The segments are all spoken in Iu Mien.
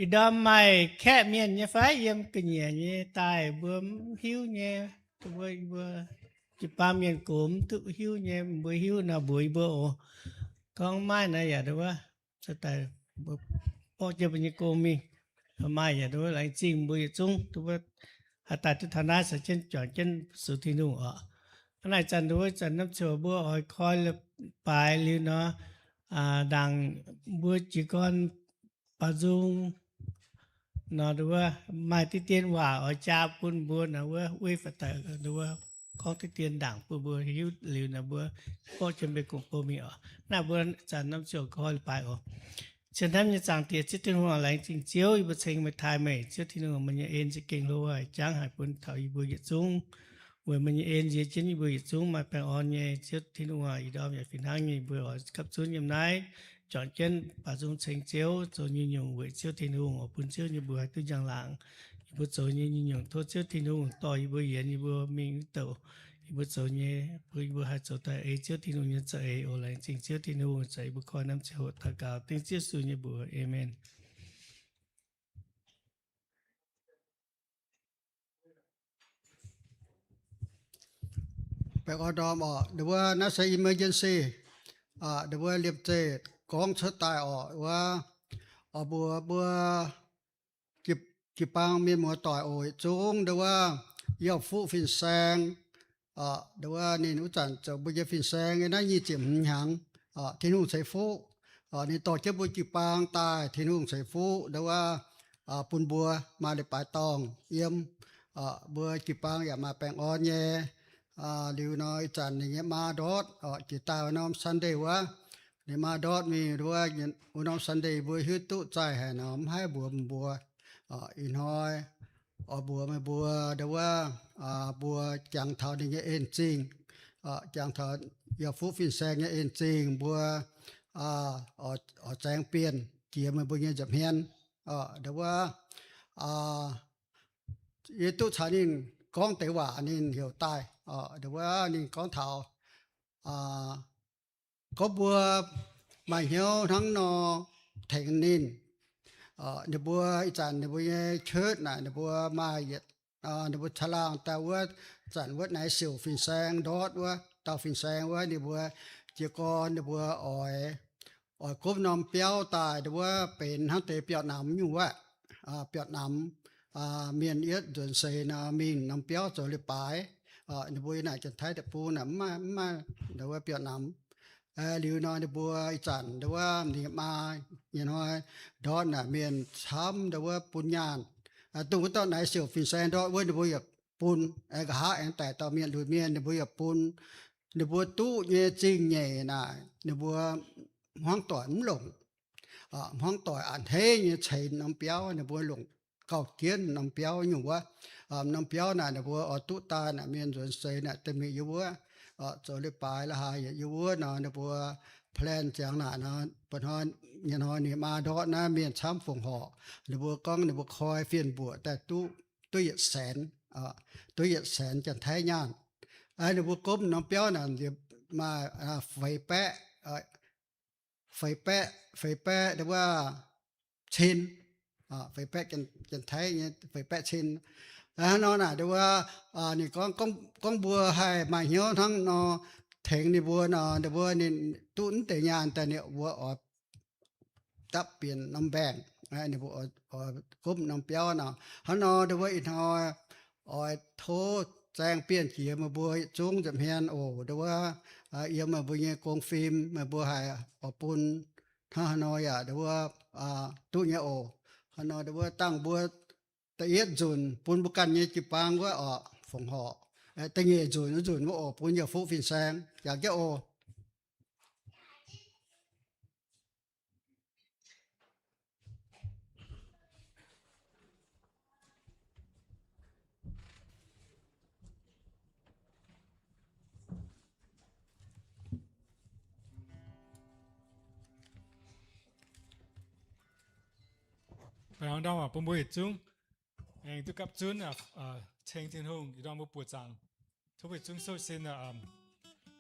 Ih ndorm maaih kaeqv mienh nyei fai? Yiem ga'nyiec nyei daaih mbuo mv hiuv nyei, mbuo, mbuo jiu-baang mienh gox mv duqv hiuv nyei, mbuo hiuv nor mbuox yie mbuo oc. Gorngv maiv maaih nor yaac nduov, daaih mbuo borqv jienv mbuo nyei gong mingh. Maaih yaac nduov, laengz zingh mbuo yietc zungv nduov, haih daaih duqv taux naaiv, caux jienv juangc jienv sux Tin-Hungh oc. Hnangv naaic zanc nduov, zanc norm ziouc mbuo oix koi leiz-baaix liuz nor, ndaangc mbuo jiez gorn baaux nzung nor, nduov, maaih diqv dien waac oix jaa bun mbuo nor, wuov, wuov faaux daaih nduov, gorngv diqv dien ndaangc bun mbuo hiuv liuz nor, mbuo borqv jienv mbuo nyei gong-bou mingh oc. Naaiv mbuo zanc norm ziouc koi leiz-baaix oc. Cien hnamv nyei Zaangc Diex, Ziouv Tin-Hungh, laengz zingh Ziouv, yie mbuo ceng meih taaih meih. Ziouv Tin-Hungh, meih nyei en za'gengh hlo haic, jangv haic bun taux yie mbuo yietc zungv. Weic meih nyei en nziex jienv yie mbuo yietc zungv maaih baengh orn nyei. Ziouv Tin-Hungh aac, ih ndorm yaac fih hnangv nyei, mbuo oix gapv zunv yiem naaiv juangc jienv baaux nzung ceng Ziouv, zoux nyungc-nyungc weic Ziouv Tin-Hungh oc, bun Ziouv nyei mbuox haih duqv njang-laangc. Yie mbuo zoux nyei nyungc-nyungc tov Ziouv Tin-Hungh dorh yie mbuo yienx yie mbuo mingh wuov douc yie mbuo zoux nyei, bun yie mbuo haih zoux daaih ei Ziouv Tin-Hungh nyei za'eix oc. Laengz zingh Ziouv Tin-Hungh, za'eix yie mbuo koi naaiv ziangh hoc daux gaux dengv Ziouv Yesu nyei mbuox. Aamen. Baengh orn ndorm oc. Nduov, naaiv se emergency. Nduov, liemh zeih gorngv cuotv daaih oc. Wuov, oix mbuox mbuo jiu-baang mienh muoz-doic oc, yietc zungv nduov, yie fuqv fin-saeng. Nduov, ninh wuov zanc zoux mbuo nyei fin-saeng yiem naaiv nyic ziepc hmz hnyangx, Tin-Hungh ceix fuqv. Ninh dorh jienv mbuo jiu-baang daaih, Tin-Hungh ceix fuqv nduov, bun mbuo maaih leiz-baaix dorngh yiem. Mbuo jiu-baang yaac maaih baengh orn nyei. Liuz nor ih zanc ninh nyei maa ndortv, jiex daaih wuov norm Sunday wuov, ninh maa ndortv mingh nduov, wuov norm Sunday mbuo hiuv duqv zaih haic nor, mv haih mbuox meih mbuo. Ih hnoi oix mbuox meih mbuo nduov, mbuo jangx taux ninh nyei en zingh, jangx taux yie fuqv fin-saeng nyei en zingh, mbuo oix zaeng bienh jiex meih mbuo nyei nza'hmien. Nduov, yie duqv caux ninh gorngv deix waac ninh heuc daaih. Nduov, ninh gorngv taux gorngv mbuo maaih hnyouv hnangv nor tengx ninh. Ninh mbuo ih zanc ninh mbuo nyei church naaic ninh mbuo maaih yietc, ninh mbuo caangh laangh daaih wuov zanc wuov naaiv siouc fin-saeng ndortv wuov, dauh fin-saeng wuov ninh mbuo jiez gorn ninh mbuo oix, oix gomv norm biauv daaih nduov, benx hnangv deix biauv-namx nyungc wuov. Biauv-namx, mienh yietv nzuonx seix nor mingh norm biauv zoux leiz-baaix. Ninh mbuo yiem naaic Janx-Taiv deic-bung naaic mv maaih, mv maaih nduov biauv-namx. Liuz nor ninh mbuo ih zanc nduov ninh maa nyei hnoi ndortv naaic mienh camv nduov bun nyaanh. Dongh wuov dauh naaiv siouc fin-saeng ndortv wuov ninh mbuo yaac bun. Nqa'haav aengx daic dauh mienh lunx mienh ninh mbuo yaac bun. Ninh mbuo duqv nyei zingh nyeic naaic ninh mbuo hmuangv doic mv longc. Hmuangv doic a'hneiv nyei ceix norm biauv, ninh mbuo longc gauh jienv norm biauv nyungc wuov. Norm biauv naaic ninh mbuo oix duqv daaih naaic mienh nzuonx seix naaic da'mingh yiem wuov zoux leiz-baaix la'haaix yiem wuov nor, ninh mbuo plan ziangx naaic nor, mba'hnoi nyei hnoi ninh maa ndortv naaiv mienh camv fongc horc. Ninh mbuo gorngv ninh mbuo koi fien mbuoqc daaih duqv, duqv yietc saenx, duqv yietc saenx Janx-Taiv nyaanh. Ninh mbuo gomv norm biauv naaic maaih feix baeqv, feix baeqv, feix baeqv nduov cin, feix baeqv Janx-Taiv nyei feix baeqv cin. Hnangv nor naaic nduov, ninh gorngv, gorngv mbuo haih maaih hnyouv hnangv nor tengx ninh mbuo nor, ninh mbuo ninh duqv mv deix nyaanh daaih ninh mbuo oix dapv bienx norm mbaengx, ninh mbuo oix gomv norm biauv nor. Hnangv nor nduov ih hnoi oix tov zaeng bienh jiex meih mbuo yietc zungv nza'hmien oc. Nduov, yiem meih mbuo nyei gong fim meih mbuo haiz oix bun hnangv haaix nor yaac nduov duqv nyei oc. Hnangv nor nduov dangh mbuo da'yietv nzunc bun mbuo ganh nyei jiu-baang wuov oc, fongc horc. Da'nyeic nzunc, nzunc wuov oc, bun yie fuqv fin-saeng yaac jienv oc. Baengh orn ndorm bun mbuo yietc zungv aengx duqv gapv zunv ceng Tin-Hungh. Ih ndorm mbuo buoqc zaangc, tov mbuo yietc zungv sou sin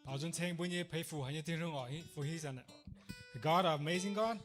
baaux nzung ceng mbuo nyei peix fuc haic nyei Tin-Hungh oc, fu hi zanc, the God of amazing God.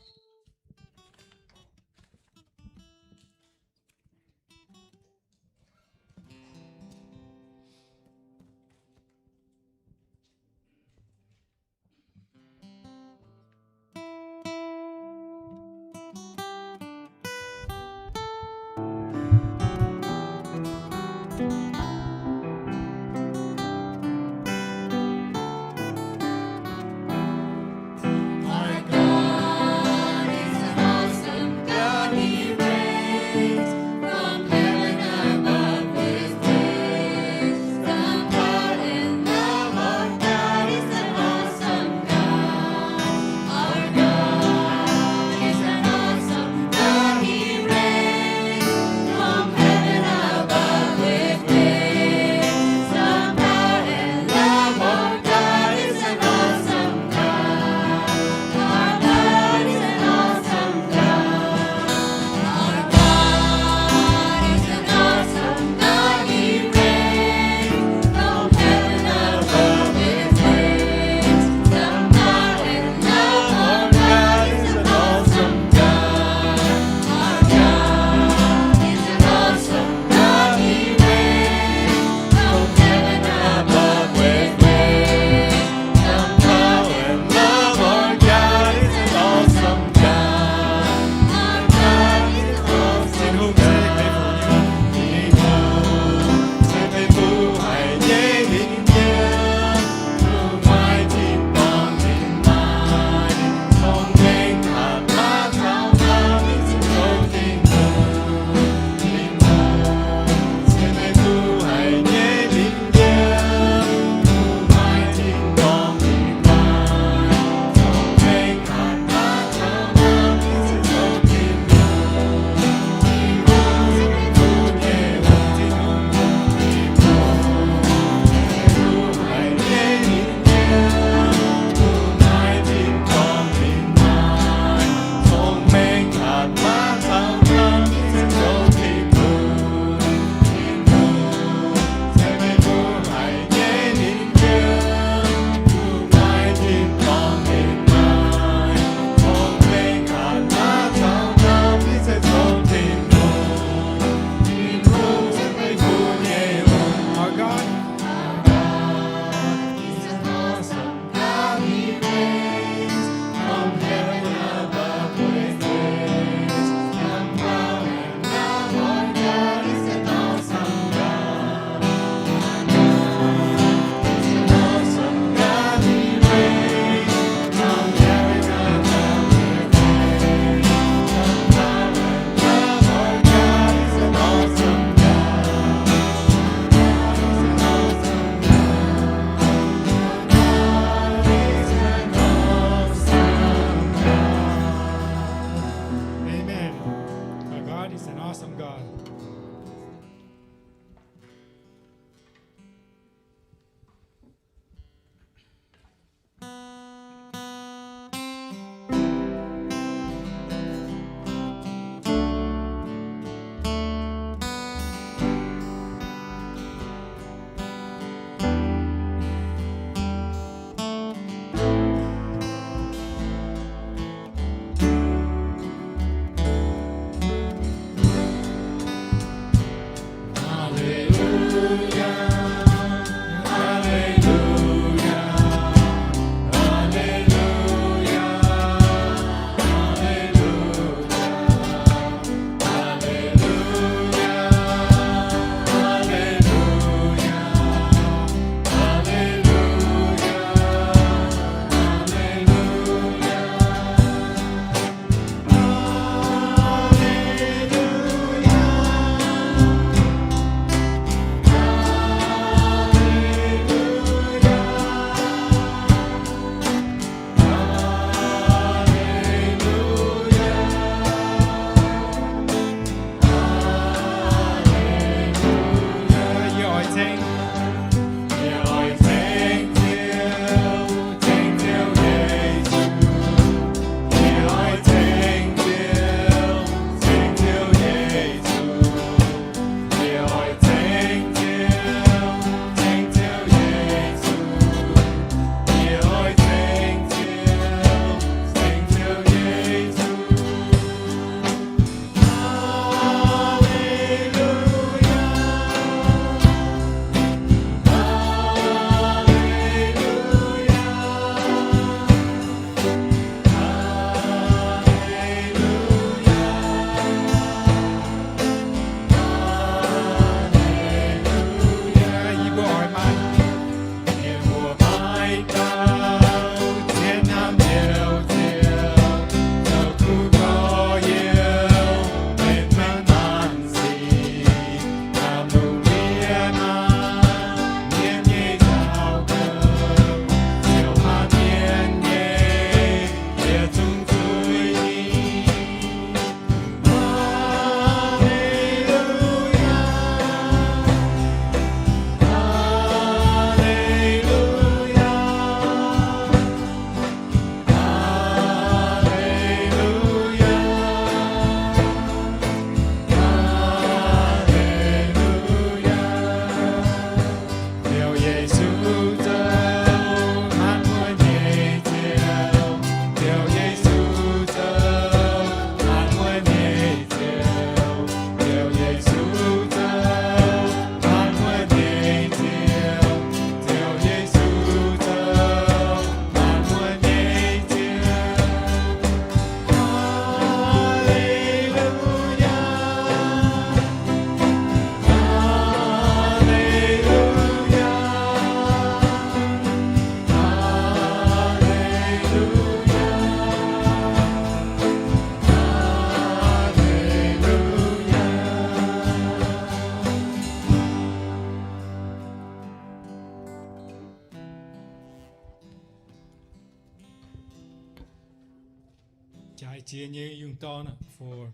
diex nyei yungh dorn, for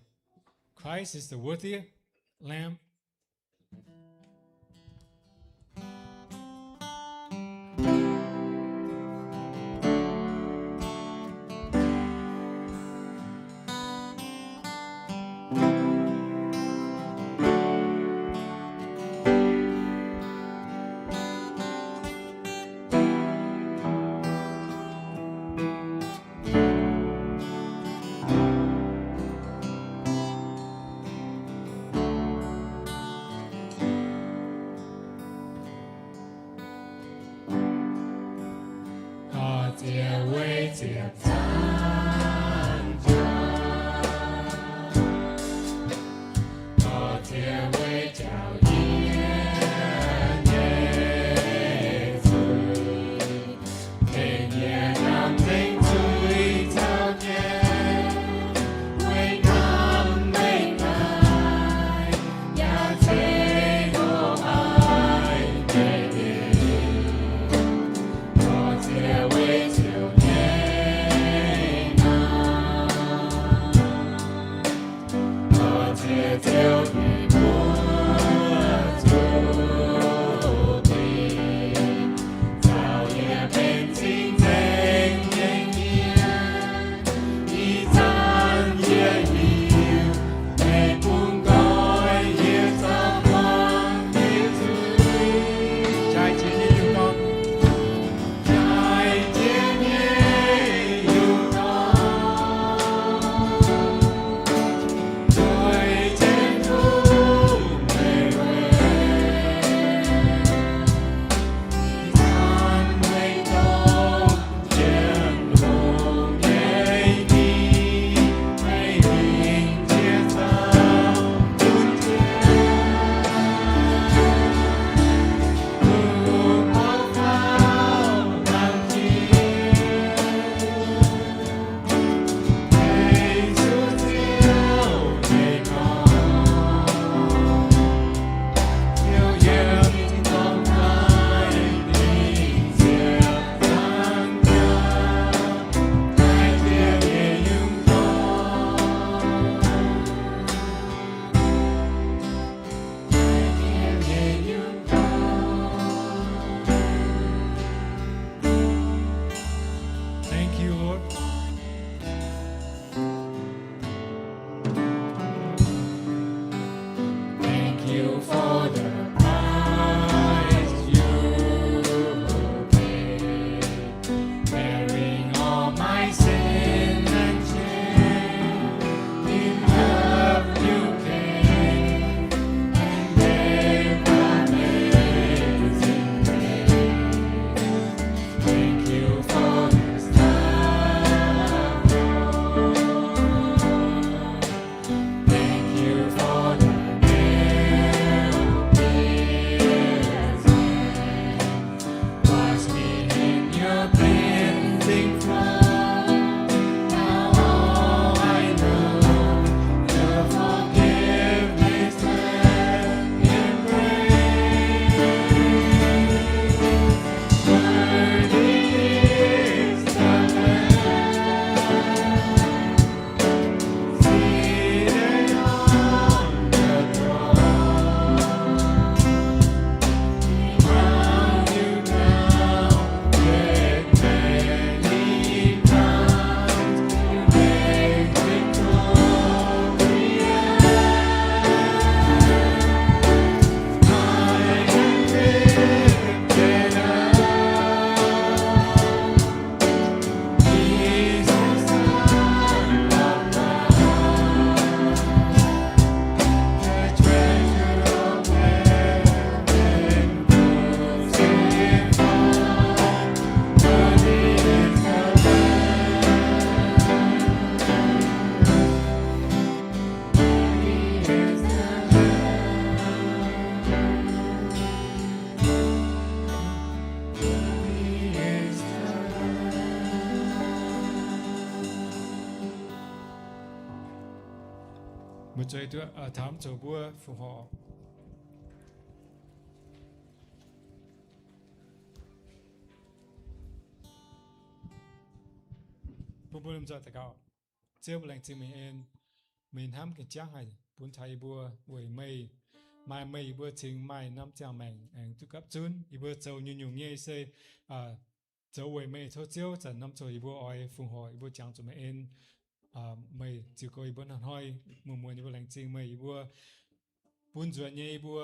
Christ is the worthier Lamb. Thank you, Lord. Thank you for the price you paid, bearing all my sin and shame. In love you came and gave amazing grace. Thank you for this love, Lord. Thank you for the nail-pierced hands. Wash me in your cleansing flood. Now all I know, your forgiveness and grace. Worthy is the Lamb. Mbuo zueiz duqv taux mv zuqc mbuo fu horc. Bun mbuo lomh nzoih daux gaux. Ziouv, mbuo laengz zingh meih en. Meih hnamv gengh jangv haic bun taux yie mbuo weic meih, maaih meih yie mbuo cingx maaih norm ziangh maengc aengx duqv gapv zunv. Yie mbuo zoux nyungc-nyungc nyei se zoux weic meih. Tov Ziouv zanc norm ziouc yie mbuo oix fongc horc, yie mbuo jangx zuqc meih en. Meih ziux goux yie mbuo hnoi-hnoi, muonz-muonz yie mbuo laengz zingh meih. Yie mbuo bun nzuonx nyei yie mbuo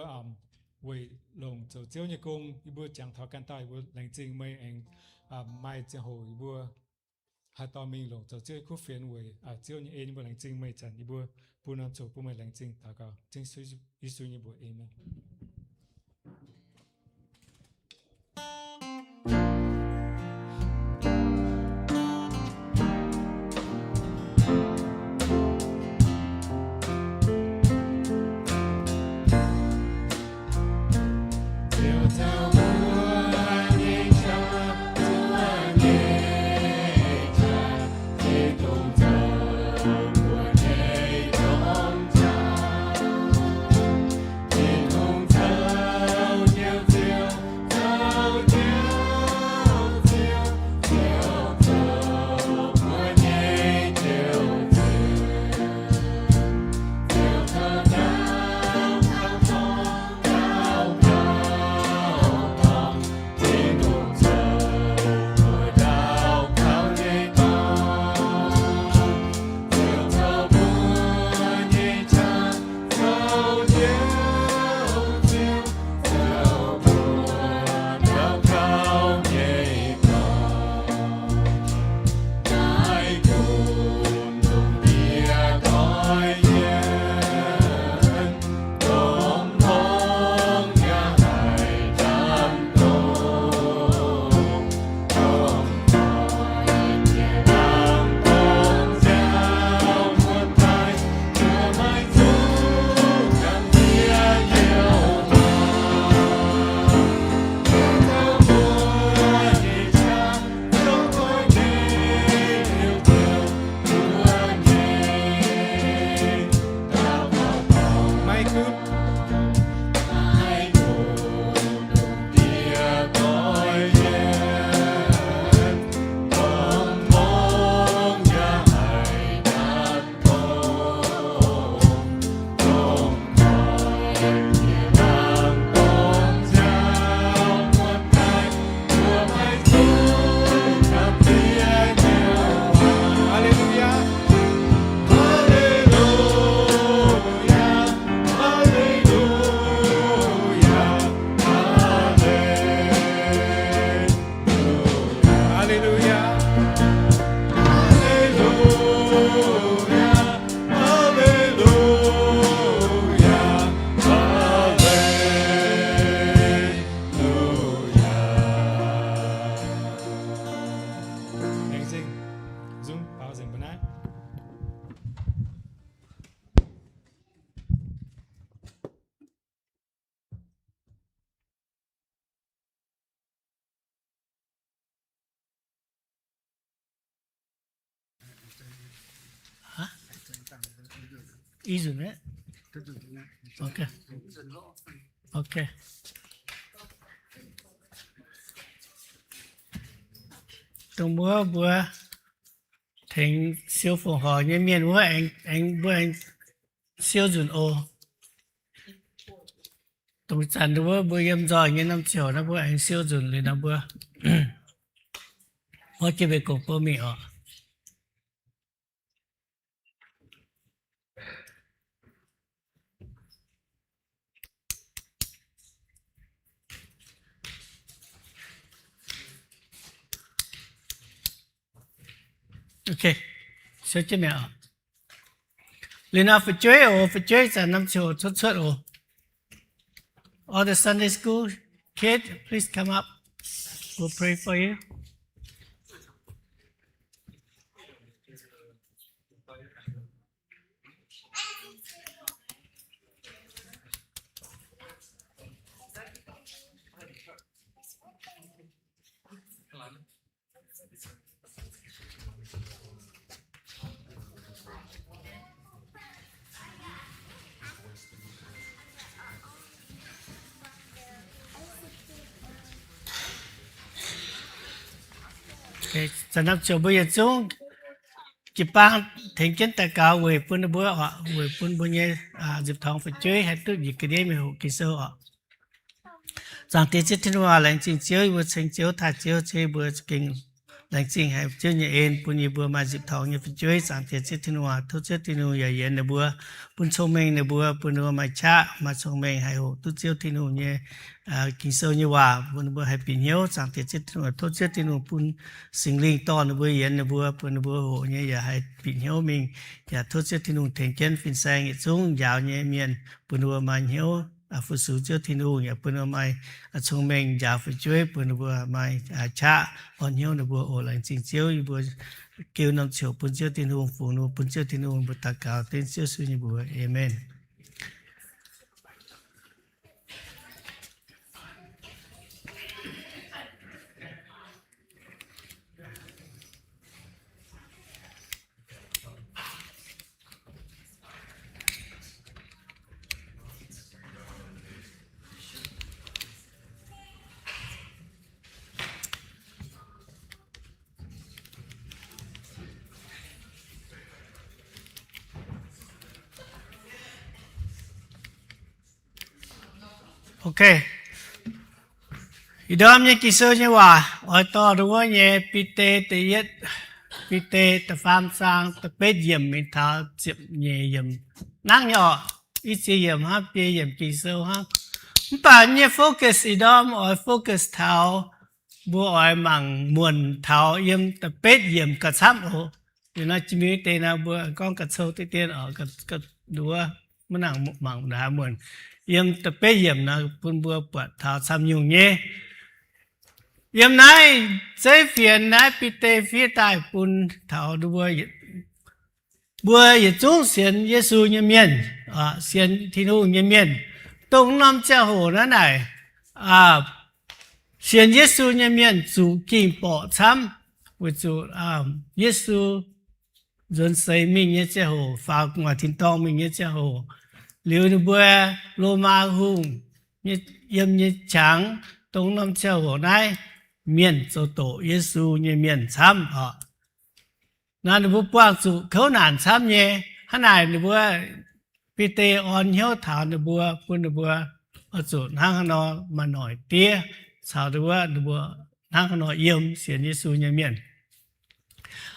weic longc zoux Ziouv nyei gong, yie mbuo jangx taux ganh dauh, yie mbuo laengz zingh meih aengx maaih ziangh hoc yie mbuo haih dorh mingh longc zoux Ziouv nyei kuv fienx weic Ziouv nyei en. Yie mbuo laengz zingh meih zanc, yie mbuo bun norm ziouc bun meih laengz zingh daux gaux Ziouv Yesu nyei mbuox, aamen. Haleluya. Haleluya. Haleluya. Laengz zingh. Nzung baaux nzengc mbuo naaiv. Ih nzunc aqv. Ok. Ok. Dongh wuov mbuo tengx siou fongc horc nyei mienh wuov aengx, aengx mbuo aengx siou nzunc oc. Dongh zanc wuov mbuo yiem nzoih nyei norm ziouc naaiv mbuo aengx siou nzunc liuz nor mbuo maiv jienv mbuo gong bou mingh oc. Ok, siou jienv mi'aqv oc. Liuz nor fu'jueiv oc, fu'jueiv zanc norm ziouc cuotv cuotv oc. All the Sunday school kids, please come up. We'll pray for you. Zanc naaiv ziouc mbuo yietc zungv jiu-baang tengx jienv daux gaux weic bun ninh mbuo oc, weic bun mbuo nyei nzipc torngx fu'jueiv haih duqv njiec ga'ndiev mingh hoqc Ging-Sou oc. Zaangc Diex Ziouv Tin-Hungh aac, laengz zingh Ziouv, yie mbuo ceng Ziouv, taaih Ziouv, Ziouv, yie mbuo za'gengh laengz zingh haic Ziouv nyei en bun yie mbuo maaih nzipc torngx nyei fu'jueiv. Zaangc Diex Ziouv Tin-Hungh aac, tov Ziouv Tin-Hungh yaac yienx ninh mbuo, bun cong-mengh ninh mbuo, bun ninh mbuo maaih qaqv, maaih cong-mengh haih hoqc duqv Ziouv Tin-Hungh nyei Ging-Sou nyei waac, bun ninh mbuo haih bieqc hnyouv. Zaangc Diex Ziouv Tin-Hungh, tov Ziouv Tin-Hungh bun Singx Lingh dorh ninh mbuo, yienx ninh mbuo, bun ninh mbuo hoqc nyei yaac haih bieqc hnyouv mingh. Yaac tov Ziouv Tin-Hungh tengx jienv fin-saeng yietc zungv njaaux nyei mienh, bun ninh mbuo maaih hnyouv fu-sux Ziouv Tin-Hungh, yaac bun ninh mbuo maaih cong-mengh njaaux fu'jueiv, bun ninh mbuo maaih qaqv orn hnyouv ninh mbuo oc. Laengz zingh Ziouv, yie mbuo geu norm ziouc bun Ziouv Tin-Hungh, fungx ninh mbuo bun Ziouv Tin-Hungh, mbuo daux gaux dengv Ziouv Yesu nyei mbuox. Aamen. Ok. Ih ndorm nyei Ging-Sou nyei waac oix dorh nduov nyei Bide da'yietv, Bide da'faam zaang da'betv yiemc mingh taux ziepc nyeic yiemc. Nangv nyei oc, i ziex yiemc hnangv, biei yiemc Ging-Sou hnangv. Mv baac nyei focus ih ndorm oix focus taux mbuo oix mangc muonc taux yiem da'betv yiemc gauh camv oc. Liuz naaiv jiex mingh deix naaiv mbuo gorngv ga'cou deix dien oc, nduov maiv nangc mangc ndaaix muonc. Yiem da'betv yiemc naaiv bun mbuo buatc taux camv nyungc nyei. Yiem naaiv zeiv fienx naaiv Bide fiev daaih bun taux mbuo, mbuo yietc zungv sienx Yesu nyei mienh, sienx Tin-Hungh nyei mienh, dongh norm ziangh hoc naaiv naaic, sienx Yesu nyei mienh zuqc ging-borqc camv, weic zuqc Yesu nzuonx seix mingh nyei ziangh hoc, faaux gu'nguaaic tin-dorngh mingh nyei ziangh hoc, liuz ninh mbuo Lomaa hungh yiem nyei qangx, dongh norm ziangh hoc naaiv mienh zoux doqc Yesu nyei mienh camv oc. Naaiv ninh mbuo buangh zuqc kouv naanc camv nyei. Hnangv naaic ninh mbuo, Bide orn hnyouv taux ninh mbuo, bun ninh mbuo oix zuqc hnangv haaix nor maaih noic diev caux ninh mbuo, ninh mbuo hnangv haaix nor yiem sienx Yesu nyei mienh.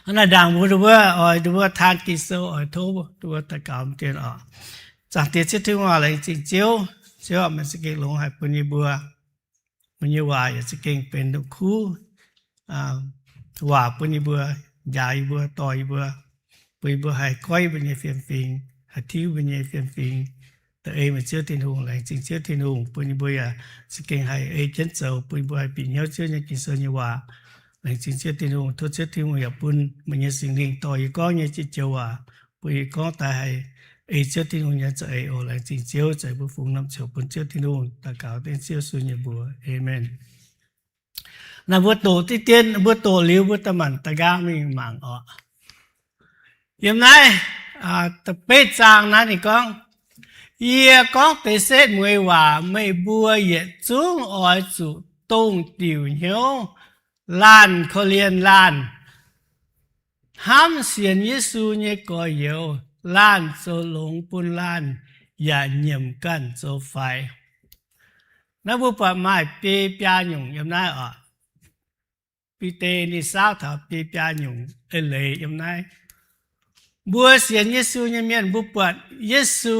Hnangv naaic ndaangc mbuo, ninh mbuo oix, ninh mbuo taan Ging-Sou oix tov ninh mbuo daux gaux dien oc. Zaangc Diex Ziouv Tin-Hungh aac, laengz zingh Ziouv. Ziouv aac, meih za'gengh longx haic bun yie mbuo. Meih nyei waac yaac za'gengh benx dongh kuv waac bun yie mbuo, njaaux yie mbuo, dorh yie mbuo, bun yie mbuo haih goiv yie mbuo nyei fiem-fingx, haih tiuv yie mbuo nyei fiem-fingx, da'ei meih Ziouv Tin-Hungh. Laengz zingh Ziouv Tin-Hungh bun yie mbuo yaac za'gengh haih ei jienv zoux, bun yie mbuo haih bieqc hnyouv Ziouv nyei Ging-Sou nyei waac. Laengz zingh Ziouv Tin-Hungh. Tov Ziouv Tin-Hungh yaac bun meih nyei Singx Lingh dorh yie gorngv nyei jienv joux waac, bun yie gorngv daaih haih ei Ziouv Tin-Hungh nyei za'eix oc. Laengz zingh Ziouv, za'eix mbuo fungx norm ziouc bun Ziouv Tin-Hungh. Daux gaux dengv Ziouv Yesu nyei mbuox. Aamen. Naaiv mbuo doqc diqv dien, mbuo doqc liuz mbuo da'maanc da'nqaang mingh mangc oc. Yiem naaiv da'betv zaang naaiv ninh gorngv, Yie gorngv deix setv mueiz waac meih mbuo yietc zungv oix zuqc dongh diuc hnyouv laanh korv-lienh laanh, hnamv sienx Yesu nyei gorx-youz, laanh zoux longx bun laanh, yaac nyiemc ganh zoux faix. Naaiv mbuo buatc maaih biei biaa nyungc yiem naaiv oc. Bide ninh saauv taux biei biaa nyungc eix leiz yiem naaiv. Mbuo sienx Yesu nyei mienh mbuo buatc Yesu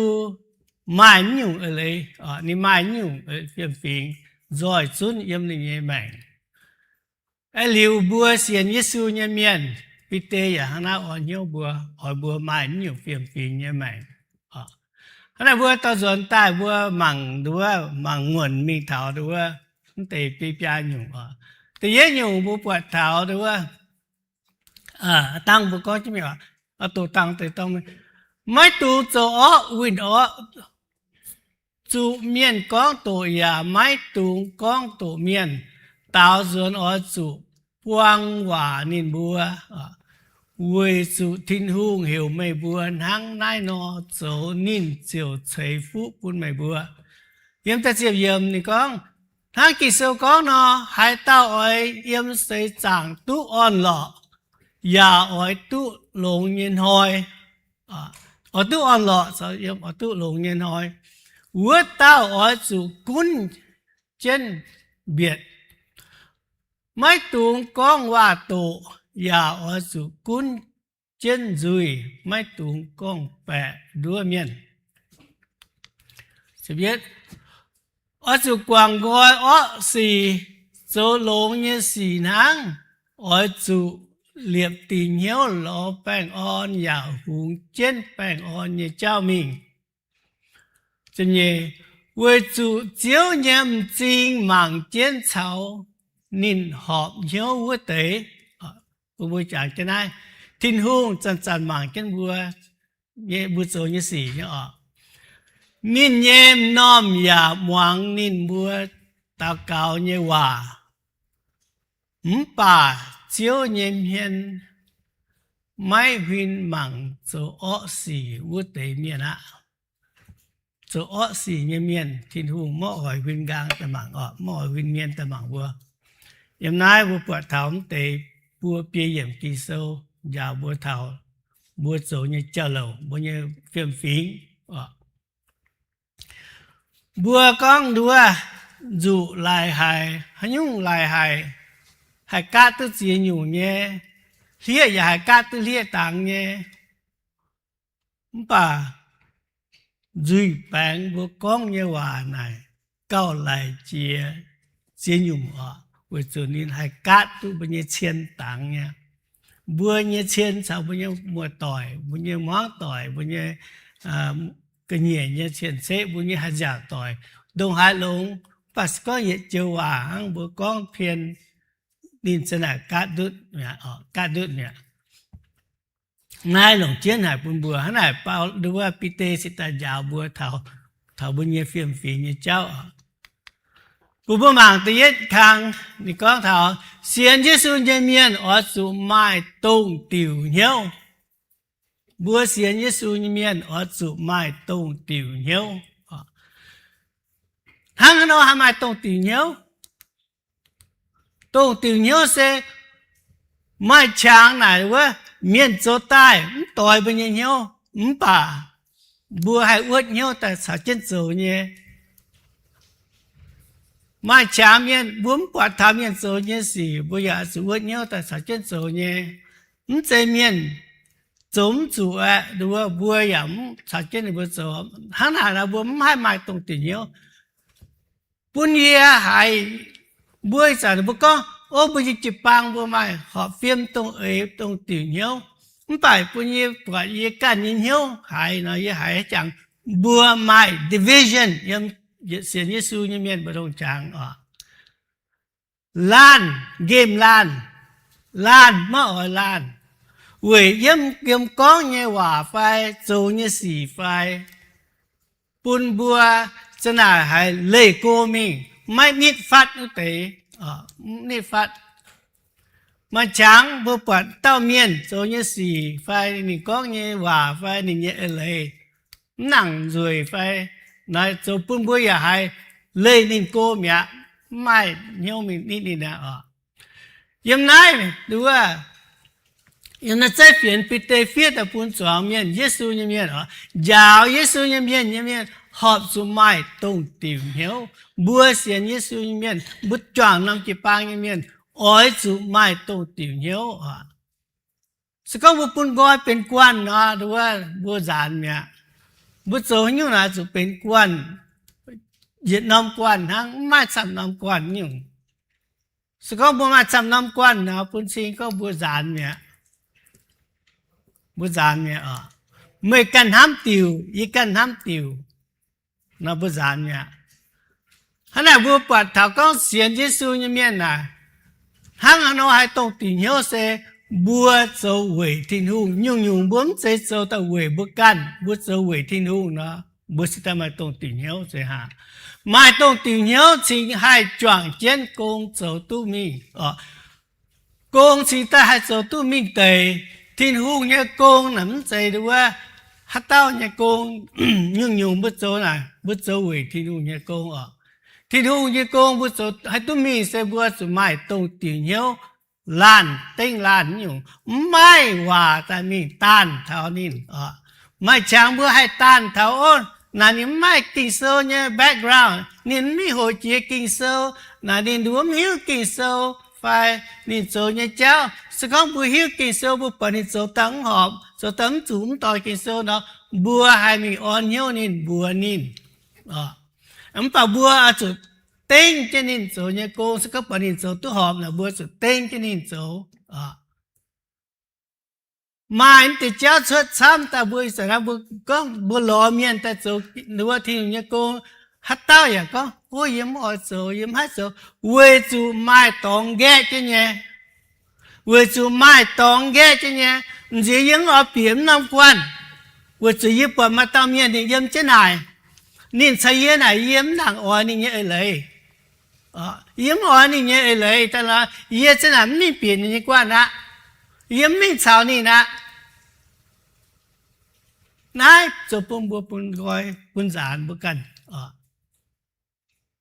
maaih nyungc eix leiz, ninh maaih nyungc fiem-fingx nzoih zunv yiem ninh nyei maengc. Aa, liuz mbuo sienx Yesu nyei mienh, Bide yaac hnangv naaiv orn hnyouv mbuo, oix mbuo maaih nyungc fiem-fingx nyei maengc. Hnangv naaiv mbuo dorh nzuonx daaih mbuo mangc nduov, mangc muonc mingh taux nduov, mv deix biei biaa nyungc oc. Da'yietv nyungc mbuo buatc taux nduov, dangh mbuo gorngv jienv mingh oc, doqc dangh deix dorngx mingh, maiv dungx zoux orqv winh orqv. Zuqc mienh gorngv doqc yaac maiv dungx gorngv doqc mienh. Daaux nzuonx oix zuqc buang waac ninh mbuo, weic zuqc Tin-Hungh heuc meih mbuo hnangv naaiv nor zoux, ninh ziouc ceix fuqv bun meih mbuo. Yiem da'ziepc yiemc ninh gorngv, hnangv Ging-Sou gorngv nor, haaix dauh oix yiem seix zaangc duqv orn-lorqc, yaac oix duqv longx nyei hnoi, oix duqv orn-lorqc, oix duqv longx nyei hnoi, wuov dauh oix zuqc gunv jienv mbietc, maiv dungx gorngv waac-doqc, yaac oix zuqc gunv jienv nzuih, maiv dungx gorngv-baeqc nduov mienh. Oix zuqc guangc nqoi orqv sic, zoux longx nyei sic hnangv. Oix zuqc liepc dingc hnyouv lorz baengh orn yaac hungx jienv baengh orn nyei jauv mingh. Weic zuqc Ziouv nyei m'zing mangc jienv caux ninh horpc hnyouv wuov deix. Mbuo jangx jienv naaiv, Tin-Hungh zanc-zanc mangc jienv mbuo, mbuo zoux nyei sic nyei oc. Ninh nyei m'normh yaac muangx ninh mbuo daux gaux nyei waac. Mv baac Ziouv nyei hmien maiv huin mangc zoux orqv sic wuov deix mienh aqv. Zoux orqv sic nyei mienh Tin-Hungh maiv oix huin nqaang daaih mangc oc, maiv oix huin mienh daaih mangc mbuo. Yiem naaiv mbuo buatc taux mv deix buo biei yiemc Ging-Sou njaaux mbuo taux mbuo zoux nyei jauv-louc, mbuo nyei fiem-fingx oc. Mbuo gorngv nduov, nzuqc laic haic, haaix nyungc laic haic, haih gaatv duqv ziex nyungc nyei, hlieqv yaac haih gaatv duqv hlieqv dangx nyei. Mv baac nzuih baengx mbuo gorngv nyei waac naaic gauh laic jiex ziex nyungc oc, weic zuqc ninh haih gaatv duqv mbuo nyei cien dangx nyei. Mbuo nyei cien caux mbuo nyei muoz-doic, mbuo nyei hmuangv-doic, mbuo nyei ga'nyiec nyei cien-ceqv, mbuo nyei haih nziaauc doic, ndongc haaix longx, mv baac se gorngv yietc joux waac hnangv mbuo gorngv pien, ninh za'naaic gaatv ndutv, gaatv ndutv mi'aqv. Naaiv longc jienv haic bun mbuo. Hnangv naaic Bide cingx daaih njaaux mbuo taux mbuo nyei fiem-fingx nyei jauv. Bun mbuo mangc da'yietv kang, ninh gorngv taux sienx Yesu nyei mienh oix zuqc maaih dongh diuc hnyouv. Mbuo sienx Yesu nyei mienh oix zuqc maaih dongh diuc hnyouv. Hnangv haaix nor haih maaih dongh diuc hnyouv? Dongh diuc hnyouv se maaih qangx naaic wuov mienh zoux daaih mv doix mbuo nyei hnyouv, mv baac mbuo haih wuotv hnyouv daaih caux jienv zoux nyei. Maaih qangx mienh mbuo mv buatc taux mienh zoux nyei sic, mbuo yaac zuqc wuotv hnyouv daaih caux jienv zoux nyei. Mv zeiz mienh zoux mv zuqc aeqv, mbuo yaac mv caux jienv ninh mbuo zoux. Hnangv naaic nor mbuo mv haih maaih dongh diuc hnyouv. Bun yie haiz mbuo ih zanc mbuo gorngv, o, mbuo nyei jiu-baang mbuo maaih horpc fiem dongh eix dongh diuc hnyouv. Mv baac bun yie buatc yie ganh nyei hnyouv haiz nor, yie haiz jangx mbuo maaih division yiem sienx Yesu nyei mienh mbu'ndongx qangx oc. Laanh, nqemh laanh, laanh maiv oix laanh, weic yiem, yiem gorngv nyei waac fai zoux nyei sic fai bun mbuo za'naaic haiz leih go mingh, maiv nitv fatv wuov deix, nitv fatv. Maaih qangx mbuo buatc dauh mienh zoux nyei sic fai ninh gorngv nyei waac fai ninh nyei eix leiz mv nangc nzueic fai naaic zoux bun mbuo yaac haiz leih ninh go mi'aqv, mv maaih hnyouv mingh nitv ninh aqv oc. Yiem naaiv nduov, yiem naaiv zeiv fienx Bide fiev daaih bun zuangx mienh, Yesu nyei mienh oc, njaaux Yesu nyei mienh nyei mienh horpc zuqc maaih dongh diuc hnyouv. Mbuo sienx Yesu nyei mienh, mbuo juangc norm jiu-baang nyei mienh oix zuqc maaih dongh diuc hnyouv oc. Se gorngv mbuo bun nqoi benx guanh nor, nduov, mbuo nzaanx mi'aqv. Mbuo zoux haaix nyungc naaic zuqc benx guanh, yietc norm guanh hnangv, mv maaih camv norm guanh nyungc. Se gorngv mbuo maaih camv norm guanh nor, bun cing gorngv mbuo nzaanx mi'aqv. Mbuo nzaanx mi'aqv oc. Meih ganh hnamv diuc, yie ganh hnamv diuc, nor mbuo nzaanx mi'aqv. Hnangv naaic mbuo buatc taux gorngv sienx Yesu nyei mienh naaic, hnangv haaix nor haih dongh diuc hnyouv se mbuo zoux weic Tin-Hungh. Nyungc-nyungc mbuo mv zeiz zoux daaih weic mbuo ganh, mbuo zoux weic Tin-Hungh nor, mbuo cingx daaih maaih dongh diuc hnyouv se hnangv. Maaih dongh diuc hnyouv cingx haih juangc jienv gong zoux duqv mingh oc. Gong cingx daaih haih zoux duqv mingh deix. Tin-Hungh nyei gong naaic mv zeiz wuov haaix dauh nyei gong, nyungc-nyungc mbuo zoux naaic mbuo zoux weic Tin-Hungh nyei gong oc. Tin-Hungh nyei gong mbuo zoux haih duqv mingh se mbuo zuqc maaih dongh diuc hnyouv laanh dengv laanh nyungc, mv maaih waac daaih mingh daanh taux ninh oc. Maaih qangx mbuo haih daanh taux, ov, naaic ninh mv maaih Ging-Sou nyei background, ninh mv mingh hoqc jiex Ging-Sou, naaic ninh nduov mv hiuv Ging-Sou fai ninh zoux nyei jauv. Se gorngv mbuo hiuv Ging-Sou, mbuo buatc ninh zoux daaih mv horpc, zoux daaih mv zuqc mv doix Ging-Sou nor, mbuo haih mingh orn hnyouv ninh, mbuox ninh. Mv baac mbuo oix zuqc dengv jienv ninh zoux nyei gong. Se gorngv buatc ninh zoux duqv horpc naaic, mbuo zuqc dengv jienv ninh zoux. Maaih mv deix jauv cuotv camv daaih, mbuo ih zanc naaiv mbuo gorngv mbuo lorz mienh daaih zoux wuov Tin-Hungh nyei gong, haaix dauh yaac gorngv, ov, yie mv oix zoux, yie mv haih zoux, weic zuqc maaih dorngx nqaeqv jienv nyei. Weic zuqc maaih dorngx nqaeqv jienv nyei. M'nziex yie mv oix bieqc mv norm guanh, weic zuqc yie buatc maaih dauh mienh ninh yiem jienv naaic, ninh caux yie naaic, yie mv nangc oix ninh nyei eix leiz. Yie mv oix ninh nyei eix leiz daaih nor, yie za'gengh naaic mv mingh bieqc ninh nyei guanh aqv. Yie mv mingh caux ninh aqv. Naaiv zoux bun mbuo bun nqoi bun nzaanx mbuo ganh.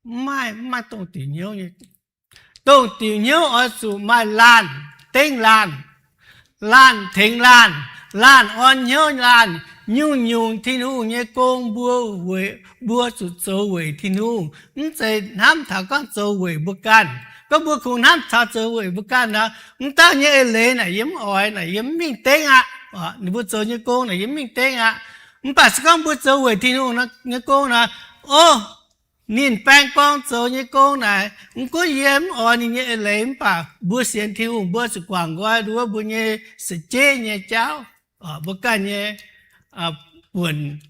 Mv maaih, mv maaih dongh diuc hnyouv nyei. Dongh diuc hnyouv oix zuqc maaih laanh dengv laanh, laanh tengx laanh, laanh orn hnyouv laanh. Nyungc-nyungc Tin-Hungh nyei gong mbuo weic, mbuo zuqc zoux weic Tin-Hungh, mv zeiz hnamv taux gorngv zoux weic mbuo ganh. Gorngv mbuo kungx hnamv taux zoux weic mbuo ganh nor, mv dauh nyei eix leiz naaic yie mv oix, naaic yie mv mingh dengv aqv. Ninh mbuo zoux nyei gong naaic yie mv mingh dengv aqv. Mv baac se gorngv mbuo zoux weic Tin-Hungh nyei gong nor, ov, ninh baeng gorngv zoux nyei gong naaic, mv gunv yie mv oix ninh nyei eix leiz, mv baac mbuo sienx Tin-Hungh, mbuo zuqc guangc nqoi nduov mbuo nyei sa'jeiv nyei jauv, mbuo ganh nyei buonc,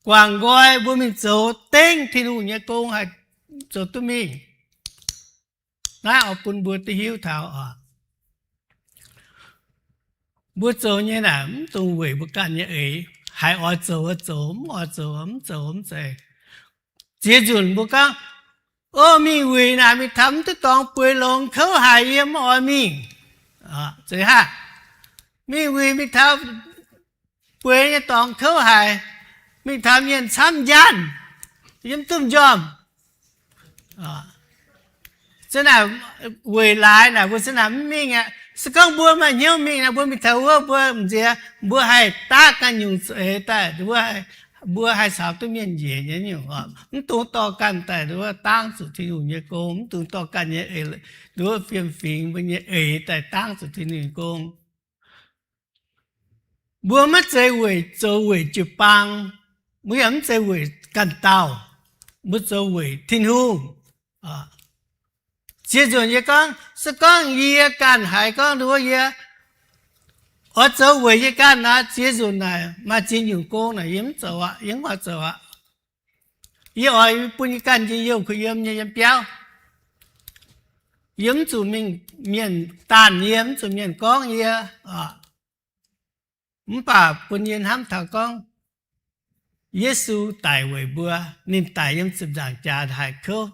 guangc nqoi mbuo mingh zoux dengv Tin-Hungh nyei gong haih zoux duqv mingh. Naaiv oix bun mbuo duqv hiuv taux oc. Mbuo zoux nyei naaic mv dungx weic mbuo ganh nyei eix. Haiz oix zoux zoux, mv oix zoux mv zoux mv zeiz. Ziex nzunc mbuo gorngv, ov, mingh wuic naaic mingh taux mv duqv dorngx bueix longx kouv haic, yie mv oix mingh. Zeiz haav, mingh wuic mingh taux bueix nyei dorngx kouv haic, mingh taux mienh camv njaanh, yie mv duqv m'njormh. Za'gengh naaic weic laaix naaic mbuo za'gengh naaic mv mingh aqv. Se gorngv mbuo maaih hnyouv mingh naaic, mbuo mingh taux wuov mbuo m'nziex mbuo haih daav ganh nyungc za'eix daaih, mbuo haih caux duqv mienh njiec nyei nyungc oc. Mv dungx dorh ganh daaih nduov dangv zuqc Tin-Hungh nyei gong, mv dungx dorh ganh nyei eix, nduov fiem-fingx mbuo nyei eix daaih dangv zuqc Tin-Hungh nyei gong. Mbuo maiv zeiz weic zoux weic jiu-baang, mbuo yaac mv zeiz weic ganh dauh, mbuo zoux weic Tin-Hungh. Ziex nzunc yie gorngv, se gorngv yie ganh haiz gorngv nduov yie oix zoux weic yie ganh naaic, ziex nzunc naaic maaih ziex nyungc gong naaic yie mv zoux aqv, yie mv oix zoux aqv. Yie oix bun yie ganh njien-youh kuh yiem nyei yiem biauv. Yie mv zuqc mingh mienh daanh yie, mv zuqc mienh gorngv yie. Mv baac bun yie hnamv taux gorngv Yesu daic weic mbuo. Ninh daic yiem ziepc nzaangc jaax haih kouv.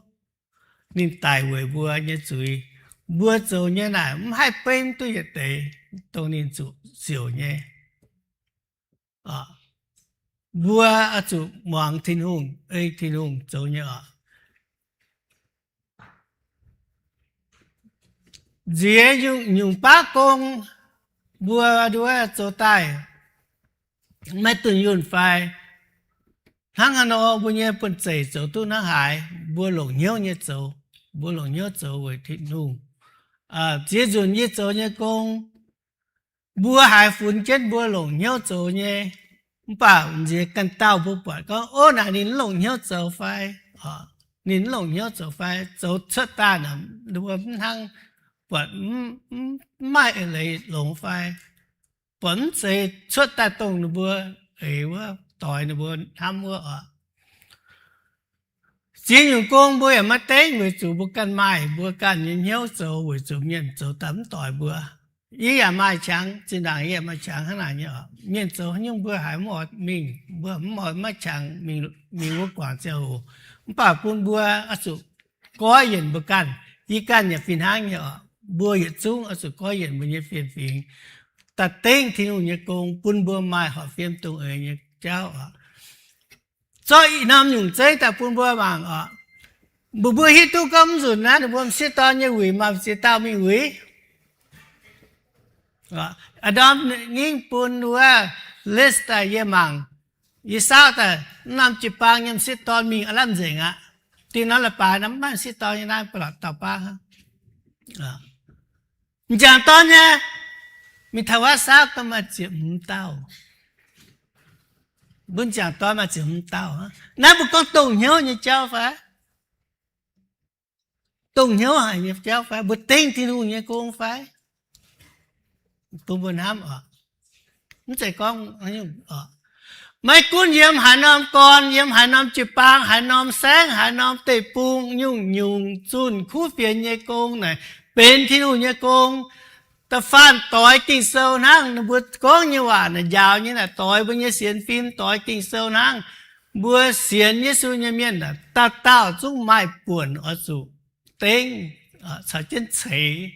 Ninh daic weic mbuo nyei zuiz. Mbuo zoux nyei naaic mv haih beiv duqv yietc deix dongh ninh zuqc siouc nyei. Mbuo oix zuqc muangx Tin-Hungh, ei Tin-Hungh zoux nyei oc. Nziex nyungc baav gong mbuo nduov zoux daaih maiv dunh yunh fai? Hnangv haaix nor mbuo nyei buonv-zeic zoux duqv hnangv haaix? Mbuo longc hnyouv nyei zoux, mbuo longc hnyouv zoux weic Tin-Hungh. Ziex nzunc yie zoux nyei gong, mbuo haiz funx jienv mbuo longc hnyouv zoux nyei. Mv baac nziex ganh dauh mbuo buatc gorngv, ov, naaic ninh mv longc hnyouv zoux fai? Ninh mv longc hnyouv zoux fai? Zoux cuotv daaih mbuo mv hnangv, buatc mv maaih eix leiz longx fai? Buatc mv zeiz cuotv daaih dongh ninh mbuo eix wuov, doix ninh mbuo hnamv wuov oc. Ziex nyungc gong mbuo yaac maiv dengv weic zuqc mbuo ganh maaih mbuo ganh nyei hnyouv zoux, weic zuqc mienh zoux daaih mv doix mbuo. Yie yaac maaih qangx, zinh ndaangc yie yaac maaih qangx hnangv naaic nyei oc. Mienh zoux haaix nyungc mbuo haiz mv oix mingh, mbuo mv oix maiv qangx mingh wuov guangc ziangh hoc. Mv baac bun mbuo oix zuqc goiv yienc mbuo ganh. Yie ganh yaac fih hnangv nyei oc. Mbuo yietc zungv oix zuqc goiv yienc mbuo nyei fiem-fingx daaih dengv Tin-Hungh nyei gong, bun mbuo maaih horpc fiem dongh eix nyei jauv oc. Zorqv ih norm nyungc zeiv daaih bun mbuo mangc oc. Mbuo, mbuo hiuv duqv gorngv mv nzunc naaiv ninh mbuo m'sieqv dorn nyei wuic maaih ziex dauh mingh wuic. A'ndorm ngingv bun wuov list daaih yie mangc, yie saauv daaih norm jiu-baang nyei m'sieqv dorn mingh aav lamh nzengc aqv. Dingh norm leiz-baaix naaiv mv maaih m'sieqv dorn nyei naaiv, ba'laqc dauh baav hnangv. M'jangc dorn nyei, mingh taux wuov saauv gau maaih ziepc hmz dauh. Mbuo m'jangc dorn maaih ziepc hmz dauh. Naaiv mbuo gorngv dongh hnyouv nyei jauv fai? Dongh hnyouv haic nyei jauv fai? Mbuo dengv Tin-Hungh nyei gong fai? Bun mbuo hnamv oc. Mv zeiz gorngv, maiv gunv yiem haaix norm gorn, yiem haaix norm jiu-baang, haaix norm saengv, haaix norm deic-bung, nyungc-nyungc zunh kuv fienx nyei gong naaic benx Tin-Hungh nyei gong. Da'faanh doix Ging-Sou hnangv, ninh mbuo gorngv nyei waac naaic, njaaux nyei naaic, doix mbuo nyei sienx fim, doix Ging-Sou hnangv. Mbuo sienx Yesu nyei mienh naaic, dauh dauh zungv maaih buonc oix zuqc dengv caux jienv ceix.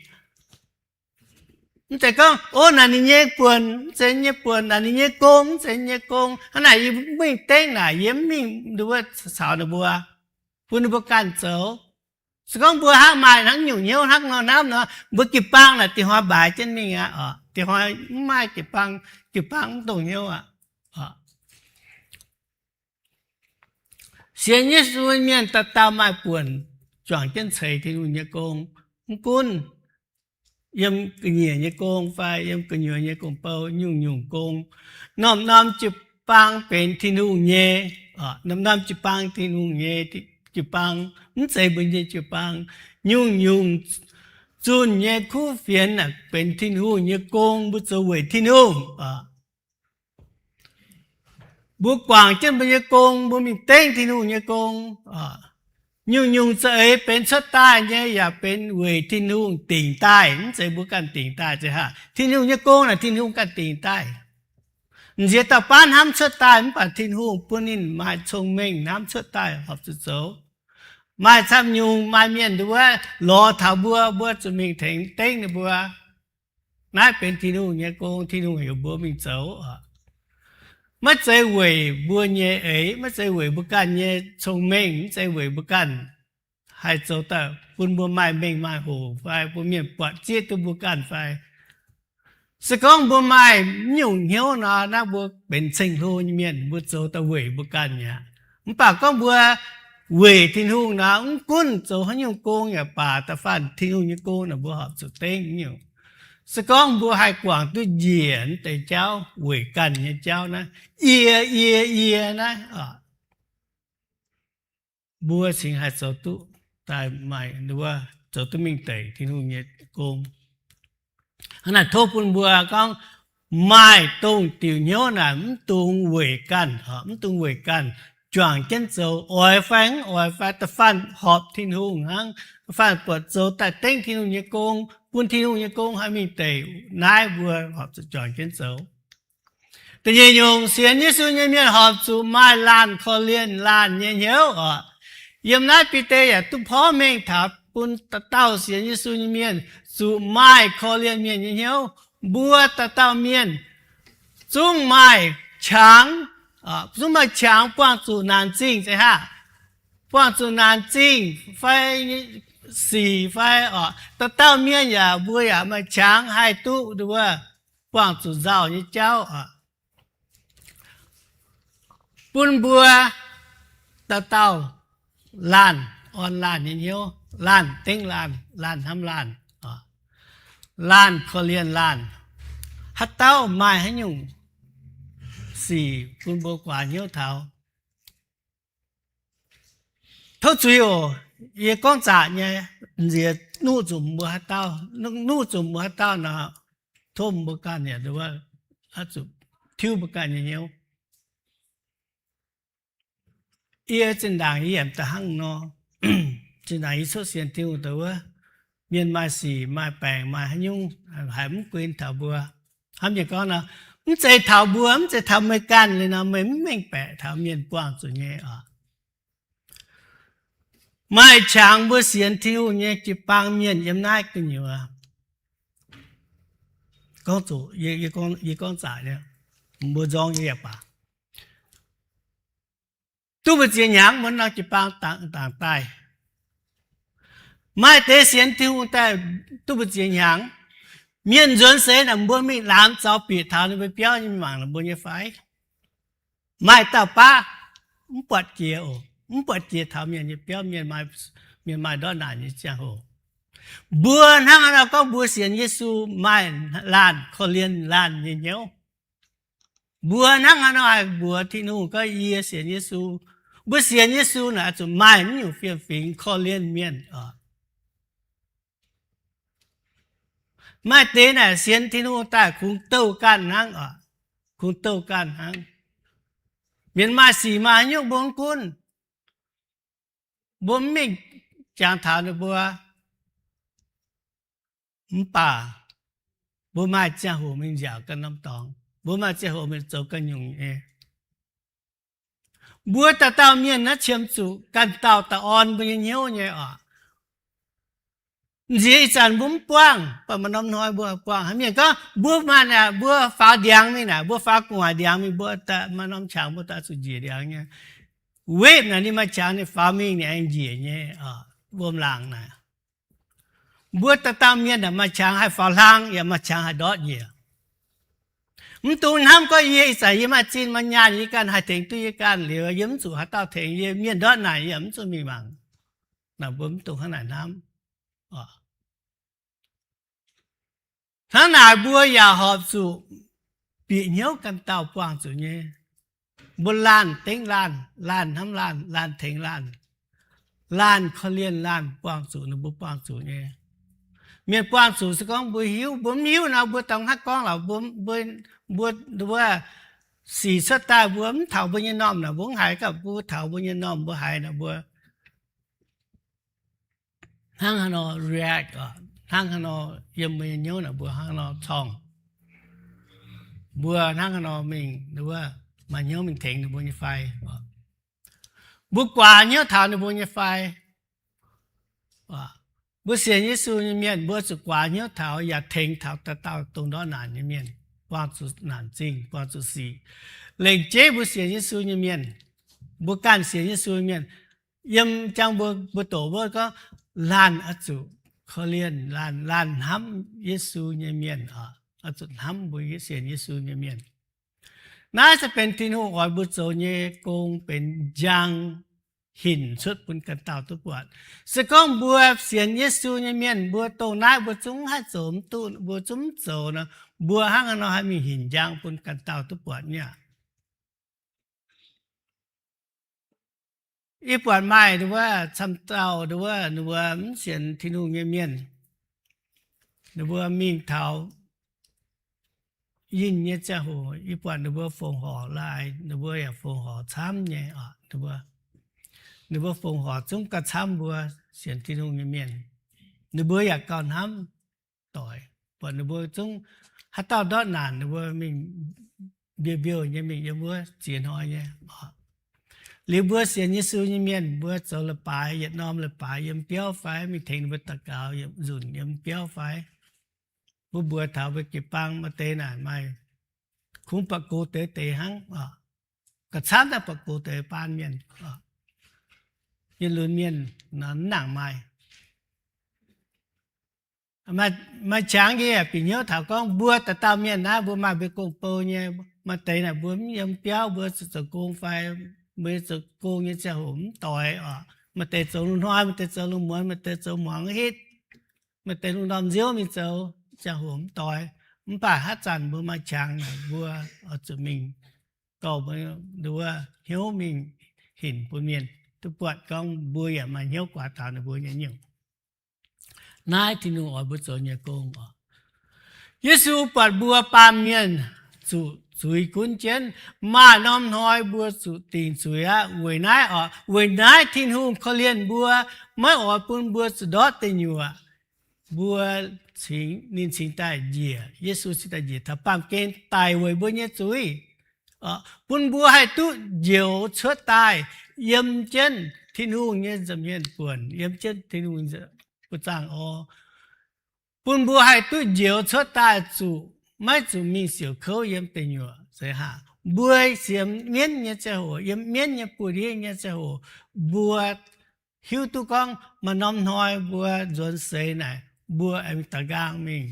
Mv zeiz gorngv, o, naaic ninh nyei buonc, mv zeiz nyei buonc, naaic ninh nyei gong, mv zeiz nyei gong. Hnangv naaic yie mv mingh dengv naaic, yie mv mingh nduov caux ninh mbuo, bun ninh mbuo ganh zoux. Se gorngv mbuo hnangv maaih hnangv nyungc hnyouv hnangv nor hnamv nor, mbuo jiu-baang naaic dinh hnoi mbaix jienv mingh aqv oc. Dinh hnoi mv maaih jiu-baang, jiu-baang mv dongh hnyouv aqv. Sienx Yesu mienh dauh dauh maaih buonc juangc jienv ceix Tin-Hungh nyei gong. Mv gunv yiem ga'nyiec nyei gong fai yiem gu'nyuoz nyei gong-bou, nyungc-nyungc gong, norm-norm jiu-baang benx Tin-Hungh nyei. Norm-norm jiu-baang Tin-Hungh nyei jiu-baang, mv zeiz mbuo nyei jiu-baang. Nyungc-nyungc zunh nyei kuv fienx naaic benx Tin-Hungh nyei gong, mbuo zoux weic Tin-Hungh. Mbuo guangc jienv mbuo nyei gong, mbuo mingh dengv Tin-Hungh nyei gong. Nyungc-nyungc za'eix benx cuotv daaih nyei yaac benx weic Tin-Hungh dingc daaih, mv zeiz mbuo ganh dingc daaih. Zeiz haac Tin-Hungh nyei gong naaic Tin-Hungh ganh dingc daaih. M'nziex dauh baav hnamv cuotv daaih mv baac Tin-Hungh bun ninh maaih cong-mengh hnamv cuotv daaih horpc zuqc zoux. Maaih camv nyungc maaih mienh nduov lorz taux mbuo, mbuo zuqc mingh tengx dengv ninh mbuo. Naaiv benx Tin-Hungh nyei gong, Tin-Hungh heuc mbuo mingh zoux. Maiv zeiz weic mbuo nyei eix, maiv zeiz weic mbuo ganh nyei cong-mengh, mv zeiz weic mbuo ganh haih zoux daaih bun mbuo maaih mengh maaih hoc fai bun mienh buatc zieqv duqv mbuo ganh fai. Se gorngv mbuo maaih mv nyungc hnyouv nor, naaiv mbuo benx ceng-hlo nyei mienh, mbuo zoux daaih weic mbuo ganh mi'aqv. Mv baac gorngv mbuo weic Tin-Hungh nor, mv gunv zoux haaix nyungc gong yaac baac, da'faanh Tin-Hungh nyei gong naaic mbuo horpc zuqc dengv nyungc. Se gorngv mbuo haih guangc duqv njiec deix jauv weic ganh nyei jauv naaiv, yie, yie, yie naaiv, mbuo cingx haih zoux duqv daaih maaih, zoux duqv mingh deic Tin-Hungh nyei gong. Hnangv naaic tov bun mbuo gorngv maaih dongh diuc hnyouv naaic mv dungx weic ganh, mv dungx weic ganh juangc jienv zoux, oix fai mv oix fai, da'faanh horpc Tin-Hungh hnangv, da'faanh buatc zoux daaih dengv Tin-Hungh nyei gong, bun Tin-Hungh nyei gong haih mingh deic, naaiv mbuo horpc zuqc juangc jienv zoux. Da'nyeic nyungc, sienx Yesu nyei mienh horpc zuqc maaih laanh korv-lienh laanh nyei hnyouv oc. Yiem naaiv Bide yaac duqv porv mengh taux bun dauh dauh sienx Yesu nyei mienh zuqc maaih korv-lienh mienh nyei hnyouv. Mbuo dauh dauh mienh zungv maaih qangx, zungv maaih qangx buangh zuqc naanc zingh zeiz haac, buangh zuqc naanc zingh fai sic fai oc. Dauh dauh mienh yaac mbuo yaac maaih qangx haih duqv nduov buangh zuqc nzauh nyei jauv oc. Bun mbuo dauh dauh laanh orn laanh nyei hnyouv, laanh dengv laanh, laanh hnamv laanh, laanh korv-lienh laanh. Haaix dauh maaih haaix nyungc sic bun mbuo guaax hnyouv taux, tov zuiz oc. Yie gorngv zaqc nyei, nziex nuqv zuqc mbuo haaix dauh, nuqv zuqc mbuo haaix dauh nor, tov mbuo ganh yaac oix zuqc tiuv mbuo ganh nyei hnyouv. Yie zinh ndaangc yie yaac da'hnangv nor, zinh ndaangc yie cuotv sienx Tin-Hungh daaih wuov, mienh maaih sic maaih baengc maaih haaix nyungc haiz mv gunv taux mbuo. Hnamv mienh gorngv nor, mv zeiz taux mbuo, mv zeiz taux meih ganh liuz nor, meih mv mengh baeqc taux mienh buangh zuqc nyei oc. Maaih qangx mbuo sienx Tin-Hungh nyei jiu-baang mienh yiem naaiv gu'nyuoz, gorngv zuqc yie gorngv zaqc nyei, mbuo nzorng yie yaac baac, duqv mbu'ziex hnyangx mbuo norm jiu-baang dangx daaih. Maaih deix sienx Tin-Hungh daaih duqv mbu'ziex hnyangx, Mienh nzuonx seix naaic mbuo mingh laamz zaux bieqc taux ninh mbuo biauv nyei mangc ninh mbuo nyei fai? Maaih dauh baqv mv buatc jiex oc, mv buatc jiex taux mienh nyei biauv, mienh maaih, mienh maaih ndortv naanc nyei ziangh hoc. Mbuo hnangv haaix nor gorngv mbuo sienx Yesu maaih laanh korv-lienh laanh nyei hnyouv? Mbuo hnangv haaix nor haih mbuox Tin-Hungh gorngv yie sienx Yesu? Mbuo sienx Yesu naaic zuqc maaih naaiv nyungc fiem-fingx korv-lienh mienh oc. Maaih deix naaic sienx Tin-Hungh daaih kungx douh ganh hnangv oc, kungx douh ganh hnangv. Mienh maaih sic maaih haaix nyungc mbuo mv gunv, mbuo mv mingh jangx taux ninh mbuo. Mv baac mbuo maaih ziangh hoc mingh nziaauc ganh norm dorngx, mbuo maaih ziangh hoc mingh zoux ganh nyungc nyei. Mbuo dauh dauh mienh naaiv qiemx zuqc ganh dauh daaih orn mbuo nyei hnyouv nyei oc. M'nziex ih zanc mbuo mv buangh, baac maaih norm hnoi mbuo buangh. Haaix mienh gorngv mbuo maaih naaic, mbuo faaux ndiangx mingh naaic, mbuo faaux gu'nguaaic ndiangx mingh, mbuo maaih norm qangx mbuo daaih zuqc njiec ndiangx nyei. Wetv naaic ninh maaih qangx ninh faaux mingh ninh aengx njiec nyei oc, wuom-laangc naaic. Mbuo dauh dauh mienh naaic maaih qangx haih faaux hlang, yaac maaih qangx haih ndortv njiec. Mv dungx hnamv gorngv yie ih zanc yie maaih zinh maaih nyaanh yie ganh haih tengx duqv yie ganh liuz, yie mv zuqc haaix dauh tengx yie, mienh ndortv naanc yie yaac mv zuqc mingh mangc. Naaic mbuo mv dungx hnangv naaic hnamv. Hnangv naaic mbuo yaac horpc zuqc bieqc hnyouv ganh dauh buangh zuqc nyei. Mbuo laanh dengv laanh, laanh hnamv laanh, laanh tengx laanh, laanh korv-lienh laanh buangh zuqc, ninh mbuo buangh zuqc nyei. Mienh buangh zuqc se gorngv mbuo hiuv, mbuo mv hiuv nor mbuo dongh haaix gorngv lorqc, mbuo, mbuo, mbuo, mbuo sic cuotv daaih mbuo mv taux mbuo nyei normh naaic mbuo mv haiz, gapv mbuo taux mbuo nyei normh mbuo haiz naaic mbuo hnangv haaix nor react, hnangv haaix nor yiem mbuo nyei hnyouv naaic mbuo hnangv haaix nor corngh, mbuo hnangv haaix nor mingh, ninh mbuo maaih hnyouv mingh tengx ninh mbuo nyei fai? Mbuo guaax hnyouv taux ninh mbuo nyei fai? Mbuo sienx Yesu nyei mienh mbuo zuqc guaax hnyouv taux yaac tengx taux dauh dauh dongh ndortv naanc nyei mienh, buangh zuqc naanc zingh, buangh zuqc sic. Lengc jeiv mbuo sienx Yesu nyei mienh, mbuo ganh sienx Yesu nyei mienh, yiem jangx mbuo, mbuo doqc wuov gorngv laanh oix zuqc korv-lienh laanh, laanh hnamv Yesu nyei mienh oc, oix zuqc hnamv mbuo sienx Yesu nyei mienh. Naaiv se benx Tin-Hungh oix mbuo zoux nyei gong, benx njang hinc cuotv bun ganh dauh duqv buatc. Se gorngv mbuo sienx Yesu nyei mienh mbuo dongh naaiv mbuo zungv haih zoux mv duqv, mbuo zungv mv zoux nor, mbuo hnangv haaix nor haih mingh hinc njang bun ganh dauh duqv buatc nyei aqv? Yie buatc maaih ninh mbuo camv dauh ninh mbuo, ninh mbuo mv sienx Tin-Hungh nyei mienh, ninh mbuo mingh taux yinh nyei ziangh hoc yie buatc ninh mbuo fongc horc laaix, ninh mbuo yaac fongc horc camv nyei oc. Ninh mbuo fongc horc zungv gauh camv mbuo sienx Tin-Hungh nyei mienh. Ninh mbuo yaac gauh hnamv doic, buatc ninh mbuo zungv haaix dauh ndortv naanc ninh mbuo mingh mbiouh mbiouh nyei mingh yiem wuov ziex hnoi nyei. Liuz mbuo sienx Yesu nyei mienh mbuo zoux leiz-baaix yietc norm leiz-baaix yiem biauv fai mingh tengx ninh mbuo daux gaux yietc nzunc yiem biauv fai? Mbuo mbuox taux mbuo jiu-baang maaih deix naaic maaih kungx ba'go deix deix hnangv, gauh camv naaiv ba'go deix baan mienh, yie lunx mienh nor mv nangc maaih. Maaih qangx yie yaac bieqc hnyouv taux gorngv mbuo dauh dauh mienh naaiv mbuo maaih mbuo gong-bou nyei. Maaih deix naaic mbuo mv yiem biauv mbuo zuqc zoux gong fai mbuo zoux gong nyei ziangh hoc mv doix oc. Maaih deix zoux lungh hnoi, maaih deix zoux lungh muonz, maaih deix zoux muangx hitv, maaih deix lungh ndorm nziouv mingh zoux, ziangh hoc mv doix. Mv baac haaix zanc mbuo maaih qangx naaic mbuo oix zuqc mingh dorh mbuo wuov hnyouv mingh hinc bun mienh duqv buatc gorngv mbuo yaac maaih hnyouv guaax taux ninh mbuo nyei nyungc. Naaiv Tin-Hungh oix mbuo zoux nyei gong oc. Yesu buatc mbuo baamh mienh zuqc zuiz gunv jienv, maaih norm hnoi mbuo zuqc dingc zuiz aqv. Weic naaiv oc, weic naaiv Tin-Hungh korv-lienh mbuo, maiv oix bun mbuo zuqc ndortv deic nyuoqc. Mbuo cingx, ninh cingx daaih njiec, Yesu cingx daaih njiec taux baamh gen daic weic mbuo nyei zuiz, bun mbuo haih duqv njoux cuotv daaih yiem jienv Tin-Hungh nyei nza'hmien buonc, yiem jienv Tin-Hungh buoz-zaangv orv, bun mbuo haih duqv njoux cuotv daaih zuqc maiv zuqc mingh siouc kouv yiem deic nyuoqc seix haac. Mbuo siemx mienv nyei ziangh hoc, yiem mienv nyei buoz-ndiev nyei ziangh hoc, mbuo hiuv duqv gorngv maaih norm hnoi mbuo nzuonx seix naaic mbuo aengx daux nqaang mingh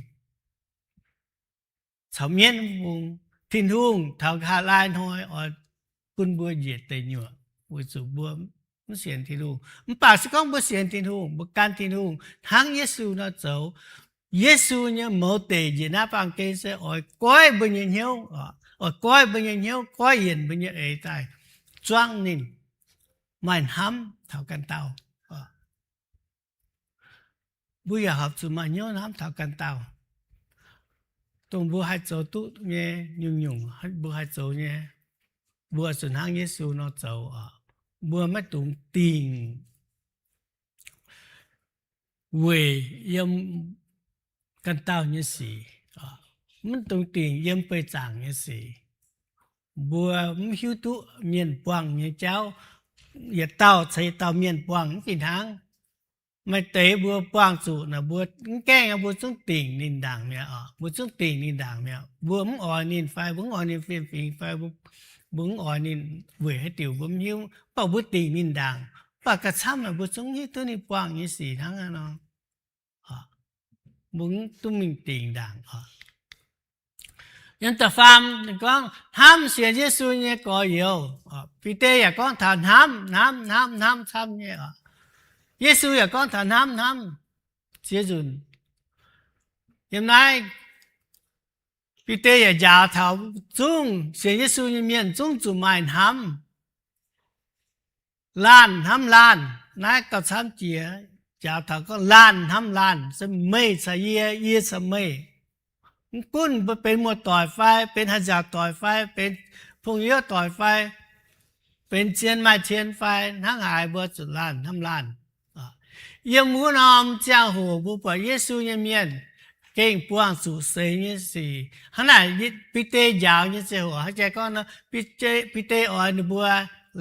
taux mienv bung. Tin-Hungh taux nqa'haav laai hnoi oix bun mbuo njiec deic nyuoqc weic zuqc mbuo mv sienx Tin-Hungh. Mv baac se gorngv mbuo sienx Tin-Hungh, mbuo gan Tin-Hungh hnangv Yesu nor zoux, Yesu nyei mouz deic njiec naaiv baamh gen se oix goiv mbuo nyei hnyouv, oix goiv mbuo nyei hnyouv, goiv yienc mbuo nyei eix daaih, zuangv ninh maaih hnamv taux ganh dauh. Mbuo yaac horpc zuqc maaih hnyouv hnamv taux ganh dauh, dongh mbuo haih zoux duqv nyei nyungc-nyungc, mbuo haih zoux nyei, mbuo zuqc hnangv Yesu nor zoux oc. Mbuo maiv dungx dingc weic yiem ganh dauh nyei sic, maiv dungx dingc yiem beih zaangc nyei sic. Mbuo mv hiuv duqv mienh buangh nyei jauv, yietc dauh ceix dauh mienh buangh mv fih hnangv. Maaih deix mbuo buangh zuqc naaic, mbuo mv gaengh, mbuo zungv dingc ninh ndaangc mi'aqv oc. Mbuo zungv dingc ninh ndaangc mi'aqv. Mbuo mv oix ninh fai mbuo mv oix ninh fiem-fingx fai mbuo mv oix ninh weic haaix diuc mbuo mv hiuv, mv baac mbuo dingc ninh ndaangc. Mv baac gauh camv naaic mbuo zungv hiuv duqv ninh buangh nyei sic hnangv nor. Mbuo mv duqv mingh dingc ndaangc oc. Yiem da'faam ninh gorngv hnamv sienx Yesu nyei gorx-youz. Bide yaac gorngv taux hnamv, hnamv, hnamv, hnamv camv nyei oc. Yesu yaac gorngv taux hnamv, hnamv ziex nzunc. Yiem naaiv Bide yaac njaaux taux zungv sienx Yesu nyei mienh zungv zuqc maaih hnamv. Laanh hnamv laanh, naaiv gauh camv jiex. Njaaux taux gorngv laanh hnamv laanh, se meih caux yie, yie caux meih. Mv gunv mbuo benx muoz-doic fai, benx haih nziaauc doic fai, benx pong-youz doic fai, benx zien maaih cien fai, hnangv haaix mbuo zuqc laanh hnamv laanh. Yiem wuov norm ziangh hoc mbuo buatc Yesu nyei mienh gengh buangh zuqc seix nyei sic. Hnangv naaic Bide njaaux nyei ziangh hoc hnangv jai gorngv nor, Bide oix ninh mbuo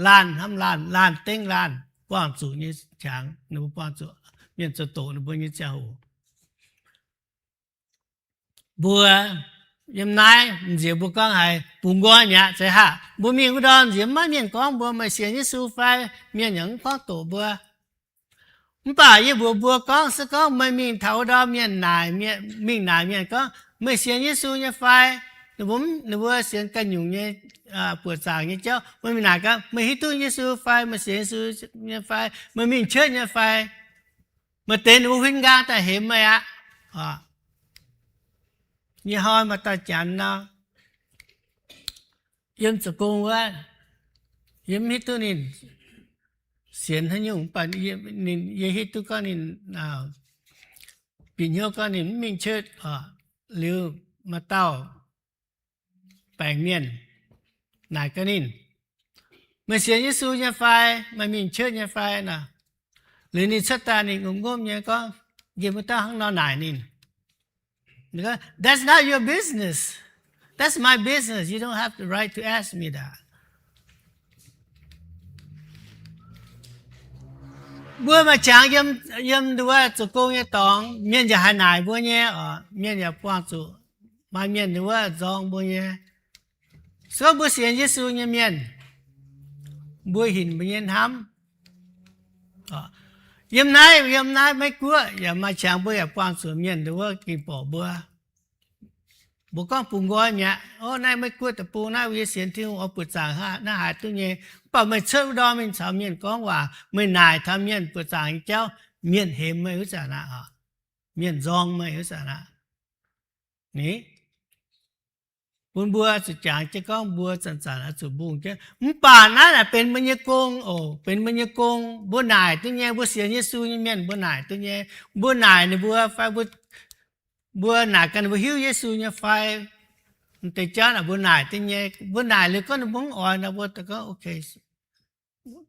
laanh hnamv laanh, laanh dengv laanh, buangh zuqc nyei qangx ninh mbuo buangh zuqc, mienh zoux doqc ninh mbuo nyei ziangh hoc. Mbuo yiem naaiv nziex mbuo gorngv haiz bungx nqoi mi'aqv, zeiz haac? Mbuo mingh wuov ndorm nziex maiv mienh gorngv mbuo meih sienx Yesu fai, mienh yaac mv gorngv doqc mbuo. Mv baac yie mbuox mbuo gorngv, se gorngv meih mingh taux wuov ndorm mienh naaic, mingh naaic mienh gorngv meih sienx Yesu nyei fai, ninh mbuo sienx ganh nyungc nyei buoqc zaangc nyei jauv, meih mingh naaic gorngv meih hiuv duqv Yesu fai, meih sienx Yesu nyei fai, meih mingh church nyei fai, maaih deix ninh mbuo huin nqaang daaih hemx meih aqv. Nyei hnoi maaih dauh janx nor, yiem zoux gong wuov, yie mv hiuv duqv ninh sienx haaix nyungc, mv baac yie hiuv duqv gorngv ninh bieqc hnyouv gorngv ninh mv mingh church oc. Liuz maaih dauh baengc mienh naaic gaax ninh, meih sienx Yesu nyei fai, meih mingh church nyei fai nor. Liuz ninh cuotv daaih ninh ngopv-ngopv nyei gorngv, yie mbuo dauh hnangv nor naaic ninh, That's not your business. That's my business. You don't have the right to ask me that. Mbuo maaih qangx yiem nduov zoux gong nyei dorngx, mienh yaac haih naaic mbuo nyei oc. Mienh yaac buangh zuqc maaih mienh nduov nzorng mbuo nyei. Se gorngv mbuo sienx Yesu nyei mienh, mbuo hinc mbuo nyei hnamv. Yiem naaiv, yiem naaiv Meiv Guoqv yaac maaih qangx mbuo yaac buangh zuqc mienh nduov ging borqc mbuo. Mbuo gorngv bungx nqoi mi'aqv. O, naaiv Meiv Guoqv deic-bung naaiv, yie sienx Tin-Hungh oix buoqc zaangc naaiv haaix duqv nyei. Mv baac meih cuotv wuov ndorm mingh caux mienh gorngv waac, meih naaic taux mienh buoqc zaangc nyei jauv, mienh hemx meih wuov zanc aqv. Mienh nzorng meih wuov zanc aqv. Ni, bun mbuo zuqc jangx jienv gorngv mbuo zanc-zanc oix zuqc mbungh jienv. Mv baac naaiv naaic benx mbuo nyei gong oc, benx mbuo nyei gong. Mbuo naaic duqv nyei, mbuo sienx Yesu nyei mienh mbuo naaic duqv nyei. Mbuo naaic ninh mbuo fai, mbuo naaic ganh ninh mbuo hiuv Yesu nyei fai, deix jauv naaic mbuo naaic duqv nyei. Mbuo naaic liuz gorngv ninh mbuo mv oix nor, mbuo gorngv, Ok,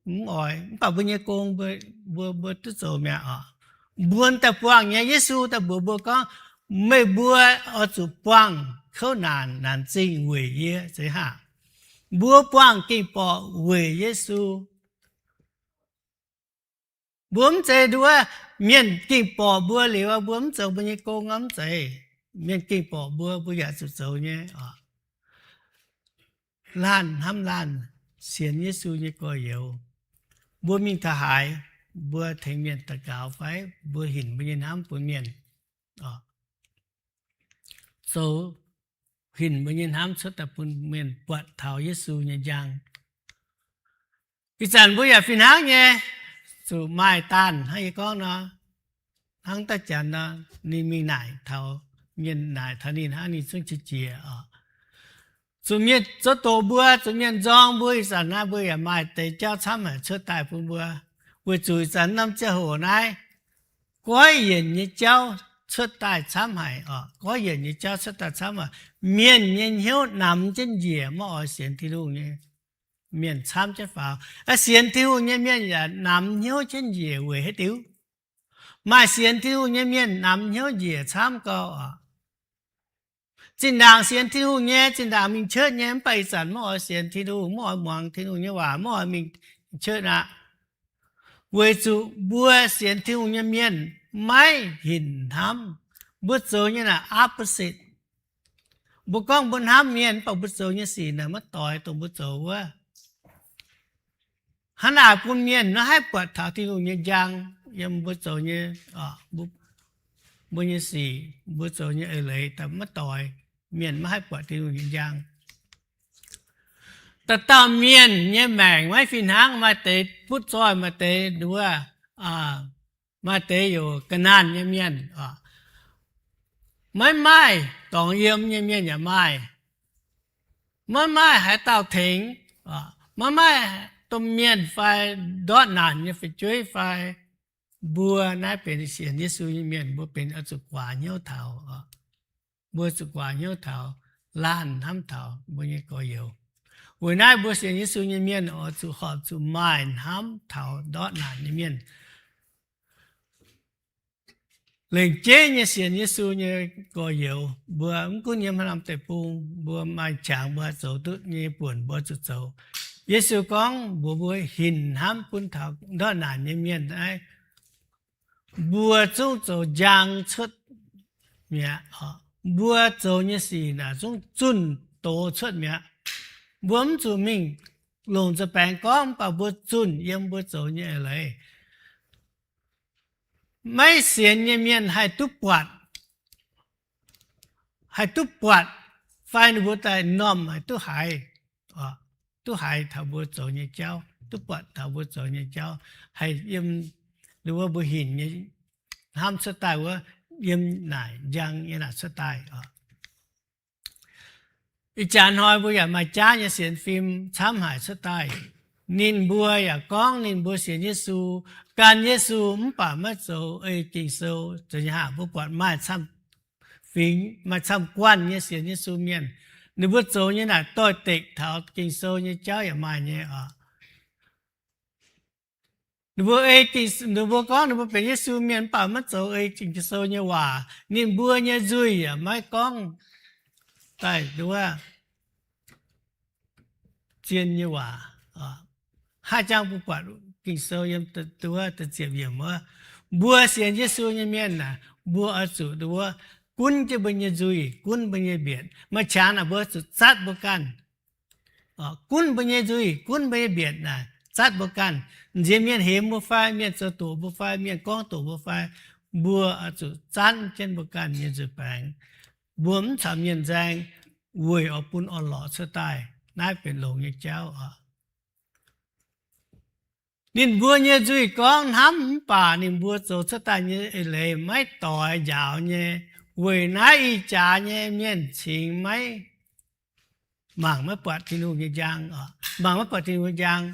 mv oix. Mv baac mbuo nyei gong mbuo, mbuo duqv zoux mi'aqv oc. Mbuo daaih buangh nyei, Yesu daaih mbuox mbuo gorngv, meih mbuo oix zuqc buangh kouv naanc naanc zingh weic yie, zeiz haac? Mbuo buangh ging-borqc weic Yesu. Mbuo mv zeiz nduov mienh ging-borqc mbuo liuz, mbuo mv zoux mbuo nyei gong, mv zeiz. Mienh ging-borqc mbuo, mbuo yaac zuqc zoux nyei oc. Laanh hnamv laanh, sienx Yesu nyei gorx-youz. Mbuo mingh taux haaix, mbuo tengx mienh daux gaux fai mbuo hinc mbuo nyei hnamv bun mienh, zoux hinc mbuo nyei hnamv cuotv daaih bun mienh buatc taux Yesu nyei njang. Ih zanc mbuo yaac fih hnangv nyei, zuqc maaih daanh hnangv yie gorngv nor, hnangv da'janx nor, ninh mingh naaic taux, mienh naaic taux ninh hnangv, ninh zungv qiex jiez oc. Zuqc mienh zoux doqc mbuo, zuqc mienh nzorng mbuo, ih zanc naaiv mbuo yaac maaih deix jauv camv haic cuotv daaih bun mbuo. Weic zuqc ih zanc norm ziangh hoc naaiv, goiv yienc nyei jauv cuotv daaih camv haic oc. Goiv yienc nyei jauv cuotv daaih camv haic. Mienh nyei hnyouv namx jienv njiec, maiv oix sienx Tin-Hungh nyei mienh camv jienv faaux. Sienx Tin-Hungh nyei mienh yaac namx hnyouv jienv njiec weic haaix diuc? Maaih sienx Tin-Hungh nyei mienh namx hnyouv njiec camv gau oc. Zinh ndaangc sienx Tin-Hungh nyei, zinh ndaangc mingh cuotv nyei, mv baac ih zanc maiv oix sienx Tin-Hungh, maiv oix muangx Tin-Hungh nyei waac, maiv oix mingh cuotv aqv. Weic zuqc mbuo sienx Tin-Hungh nyei mienh maiv hinc hnamv. Mbuo zoux nyei naaic opposite. Mbuo gorngv mbuo hnamv mienh, mv baac mbuo zoux nyei sic naaic maiv doix dongh mbuo zoux wuov. Hnangv naaic bun mienh maiv haih buatc taux Tin-Hungh nyei njang yiem mbuo zoux nyei, mbuo nyei sic, mbuo zoux nyei eix leiz daaih maiv doix, mienh maiv haih buatc Tin-Hungh nyei njang. Dauh dauh mienh nyei maengc maiv fih hnangv, maaih deix butv zoih, maaih deix nduov, maaih deix youc ga'naanh nyei mienh, maiv maaih dorngx yiem nyei mienh yaac maaih. Maiv maaih haaix dauh tengx, maiv maaih domh mienh fai ndortv naanc nyei fu'jueiv fai. Mbuo naaiv benx sienx Yesu nyei mienh, mbuo benx oix zuqc guaax hnyouv taux, mbuo zuqc guaax hnyouv taux, laanh hnamv taux mbuo nyei gorx-youz. Weic naaiv mbuo sienx Yesu nyei mienh oix zuqc horpc zuqc maaih hnamv taux ndortv naanc nyei mienh. Lengc jeiv nyei sienx Yesu nyei gorx-youz, mbuo mv gunv yiem haaix norm deic-bung, mbuo maaih qangx mbuo haih zoux duqv nyei buonc mbuo zuqc zoux. Yesu gorngv mbuox mbuo hinc hnamv bun taux ndortv naanc nyei mienh naaiv, mbuo zungv zoux njang cuotv mi'aqv. Mbuo zoux nyei sic naaic zungv zunh doz cuotv mi'aqv. Mbuo mv zuqc mingh longc nza'baengx gorngv, mv baac mbuo zunh yiem mbuo zoux nyei eix leiz. Maiv sienx nyei mienh haih duqv buatc, haih duqv buatc, fai ninh mbuo daaih m'normh haih duqv haiz, duqv haiz taux mbuo zoux nyei jauv, duqv buatc taux mbuo zoux nyei jauv, haih yiem, wuov mbuo hinc nyei, hnamv cuotv daaih wuov, yiem naaic njang nyei naaic cuotv daaih. Ih jaax hnoi mbuo yaac maaih jaav nyei sienx fim camv haic cuotv daaih. Ninh mbuo yaac gorngv ninh mbuo sienx Yesu, gan Yesu mv baac maiv zoux ei Ging-Sou. Zoux nyei haac mbuo buatc maaih camv fingx, maaih camv guanh nyei sienx Yesu mienh. Ninh mbuo zoux nyei naaic doix-dekc taux Ging-Sou nyei jauv yaac maaih nyei oc. Ninh mbuo ei, ninh mbuo gorngv ninh mbuo benx Yesu mienh mv baac maiv zoux ei Ging-Sou nyei waac. Ninh mbuo nyei nzuih yaac maiv gorngv daaih wuov zien nyei waac. Haih jangx mbuo buatc Ging-Sou yiem wuov da'ziepc yiemc wuov, mbuo sienx Yesu nyei mienh naaic, mbuo oix zuqc wuov gunv jienv mbuo nyei nzuih, gunv mbuo nyei mbietc. Maaih qangx naaic mbuo zuqc zatv mbuo ganh. Gunv mbuo nyei nzuih, gunv mbuo nyei mbietc naaic zatv mbuo ganh. Nziex mienh hemx mbuo fai, mienh zoux doqc mbuo fai, mienh gorngv doqc mbuo fai, mbuo oix zuqc zanv jienv mbuo ganh nyei nzuih baengx. Mbuo mv caux mienh nzaeng weic oix bun orn-lorqc cuotv daaih. Naaiv benx longx nyei jauv oc. Ninh mbuo nyei nzuih gorngv hnamv mv baac ninh mbuo zoux cuotv daaih nyei eix leiz maiv doix njaaux nyei. Weic naaiv ih jaax nyei mienh cingx maiv mangc maiv buatc Tin-Hungh nyei njang, mangc maiv buatc Tin-Hungh nyei njang.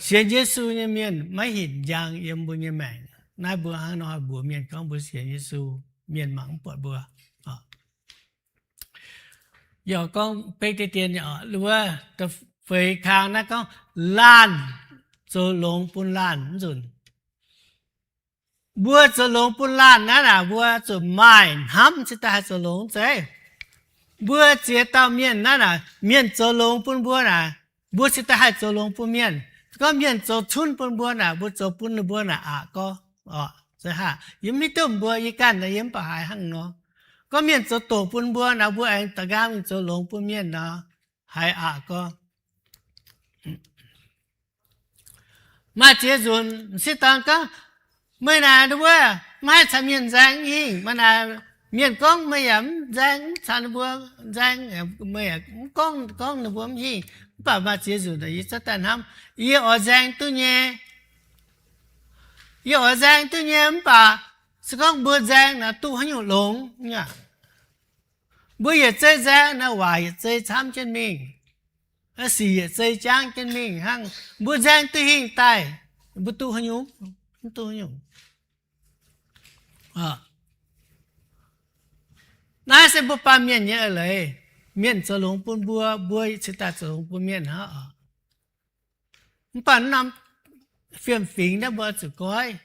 Sienx Yesu nyei mienh maiv hinc njang yiem mbuo nyei maengc. Naaiv mbuo hnangv nor mbuox mienh gorngv mbuo sienx Yesu, mienh mangc mv buatc mbuo. Yaac gorngv beiv deix dien, wuov feix kaang naaiv gorngv laanh zoux longx bun laanh mv nzunc. Mbuo zoux longx bun laanh naaiv naaic, mbuo zuqc maaih hnamv cingx daaih haih zoux longx zeiv. Mbuo ziex dauh mienh naaiv naaic, mienh zoux longx bun mbuo naaic, mbuo cingx daaih haih zoux longx bun mienh. Gorngv mienh zoux cunv bun mbuo naaic, mbuo zoux bun ninh mbuo naaic aqc gorx. Yie mv hiuv duqv mbuo, yie ganh naaic yie mv baac haiz hnangv nor. Gorngv mienh zoux doqc bun mbuo naaic, mbuo aengx da'nqaang mingh zoux longx bun mienh nor, haiz aqc gorx. Maaih ziex nzunc m'sieqv dorn gorngv, meih naaic wuov maiv haih caux mienh nzaeng hingh, meih naaic Mienh gorngv meih yaac mv nzaeng, mv caux ninh mbuo nzaeng, meih yaac mv gorngv, gorngv ninh mbuo mv hingh. Mv baac maaih ziex nzunc yie zungv daaih hnamv, yie oix nzaeng duqv nyei. Yie oix nzaeng duqv nyei, mv baac se gorngv mbuo nzaeng naaic duqv haaix nyungc longx nyei. Mbuo yietc zei nzaeng naaic, waac yietc zei camv jienv mingh, sic yietc zei jangv jienv mingh hnangv. Mbuo nzaeng duqv hingh daaih, mbuo duqv haaix nyungc? Mv duqv haaix nyungc. Naaiv se mbuo baamh mienh nyei eix leiz. Mienh zoux longx bun mbuo, mbuo cingx daaih zoux longx bun mienh hnangv. Mv baac norm fiem-fingx naaiv mbuo oix zuqc goiv.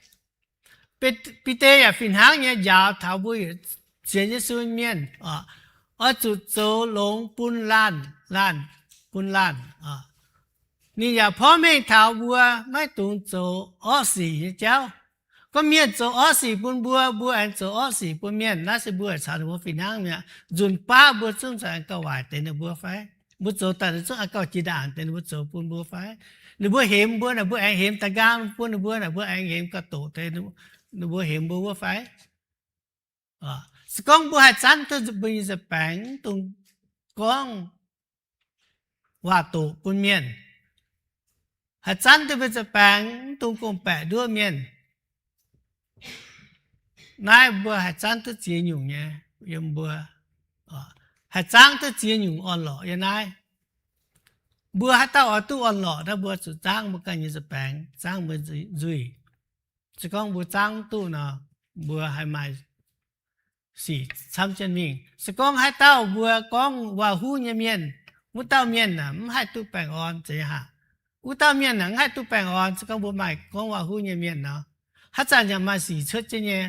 Bide yaac fih hnangv nyei njaaux taux mbuo yietc sienx Yesu mienh oix zuqc zoux longx bun laanh, laanh, bun laanh. Ninh yaac porv mengh taux mbuo maiv dungx zoux orqv sic nyei jauv. Gorngv mienh zoux orqv sic bun mbuo, mbuo aengx zoux orqv sic bun mienh, naaiv se mbuo caux ninh mbuo fih hnangv mi'aqv. Nzunc baav mbuo zungv aengx gauh waaic deix ninh mbuo fai? Mbuo zoux daaih ninh zungv aengx gauh jiex ndaangc deix ninh mbuo zoux bun mbuo fai? Ninh mbuo hemx mbuo naaic, mbuo aengx hemx da'nqaang bun ninh mbuo naaic, mbuo aengx hemx gauh doqc deix ninh mbuo hemx mbuo wuov fai? Se gorngv mbuo haih zanv duqv mbuo nyei nza'baengx, mv dungx gorngv waac-doqc bun mienh, haih zanv duqv mbuo nza'baengx, mv dungx gorngv-baeqc nduov mienh, naaiv mbuo haih zanv duqv ziex nyungc nyei yiem mbuo, haih zanv duqv ziex nyungc orn-lorqc yiem naaiv. Mbuo haaix dauh oix duqv orn-lorqc naaiv, mbuo zuqc zanv mbuo ganh nyei nza'baengx, zanv mbuo nzuih. Se gorngv mbuo zanv mv duqv nor, mbuo haih maaih sic camv jienv mingh. Se gorngv haaix dauh mbuo gorngv waac-huv nyei mienh, wuov dauh mienh aah, mv haih duqv baengh orn, zeiz haic. Wuov dauh mienh aah, mv haih duqv baengh orn. Se gorngv mbuo maaih gorngv waac-huv nyei mienh nor, haaix zanc yaac maaih sic cuotv jienv nyei.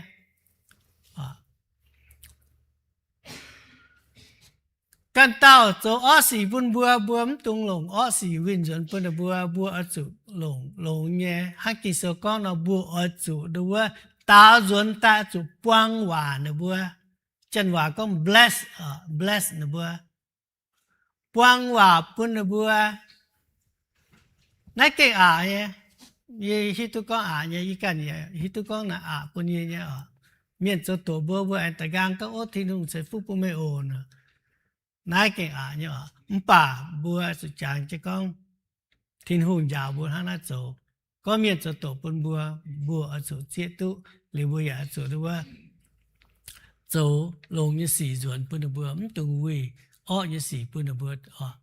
Ganh dauh zoux orqv sic bun mbuo, mbuo mv dungx longc orqv sic winh nzuonx bun ninh mbuo. Mbuo oix zuqc longc longx nyei, hnangv Ging-Sou gorngv nor, mbuo oix zuqc nduov wuov daaux nzuonx daaih zuqc buang waac ninh mbuo. Janx-waac gorngv bless, bless ninh mbuo, buang waac bun ninh mbuo. Naaiv gengh aqc nyei. Yie hiuv duqv gorngv aqc nyei, yie ganh hiuv duqv gorngv naaiv aqc bun yie nyei oc. Mienh zoux doqc mbuo, mbuo aengx da'nqaang gorngv, Ov, Tin-Hungh ceix fuqv bun meih oc. Naaiv gengh aqc nyei oc. Mv baac mbuo zuqc jangx jienv gorngv Tin-Hungh njaaux mbuo hnangv naaiv zoux. Gorngv mienh zoux doqc bun mbuo, mbuo oix zuqc zieqv duqv liuz, mbuo yaac oix zuqc nduov wuov zoux longx nyei sic nzuonx bun ninh mbuo, mv dungx wuih orqv nyei sic bun ninh mbuo oc.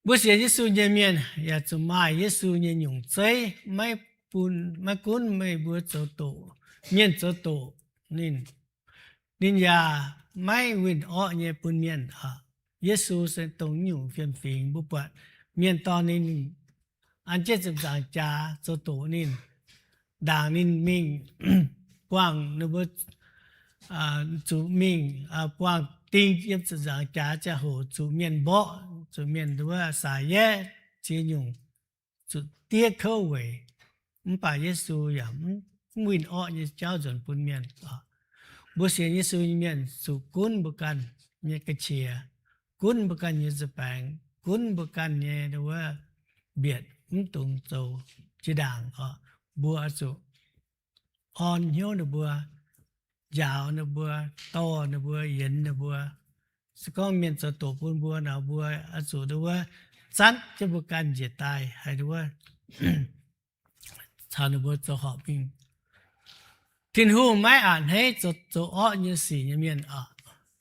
Mbuo sienx Yesu nyei mienh yaac zuqc maaih Yesu nyei nyungc zeiv, maiv bun, maiv gunv meih mbuo zoux doqc, mienh zoux doqc ninh, ninh yaac maiv winh orqv nyei bun mienh oc. Yesu se dongh nyungc fiem-fingx. Mbuo buatc mienh dorh ninh an jienv ziepc nzaangc jaax zoux doqc ninh, ndaangc ninh mingh buangh ninh mbuo zuqc mingh buangh ding yiem ziepc nzaangc jaax ziangh hoc zuqc mienh mborqv, zuqc mienh nduov saaic yaeqv ziex nyungc, zuqc diev kouv weic. Mv baac Yesu yaac mv winh orqv nyei jauv nzuonx bun mienh. Mbuo sienx Yesu nyei mienh zuqc gunv mbuo ganh nyei ga'qiex, gunv mbuo ganh nyei nza'baengx, gunv mbuo ganh nyei nduov wuov mbietc, mv dungx zoux jiex ndaangc oc. Mbuo oix zuqc orn hnyouv ninh mbuo, njaaux ninh mbuo, dorh ninh mbuo, yienx ninh mbuo. Se gorngv mienh zoux doqc bun mbuo nor, mbuo oix zuqc nduov wuov zatv jienv mbuo ganh njiec daaih, haih nduov wuov caux ninh mbuo zoux horpc mingh. Tin-Hungh maiv a'hneiv zoux, zoux orqv nyei sic nyei mienh oc.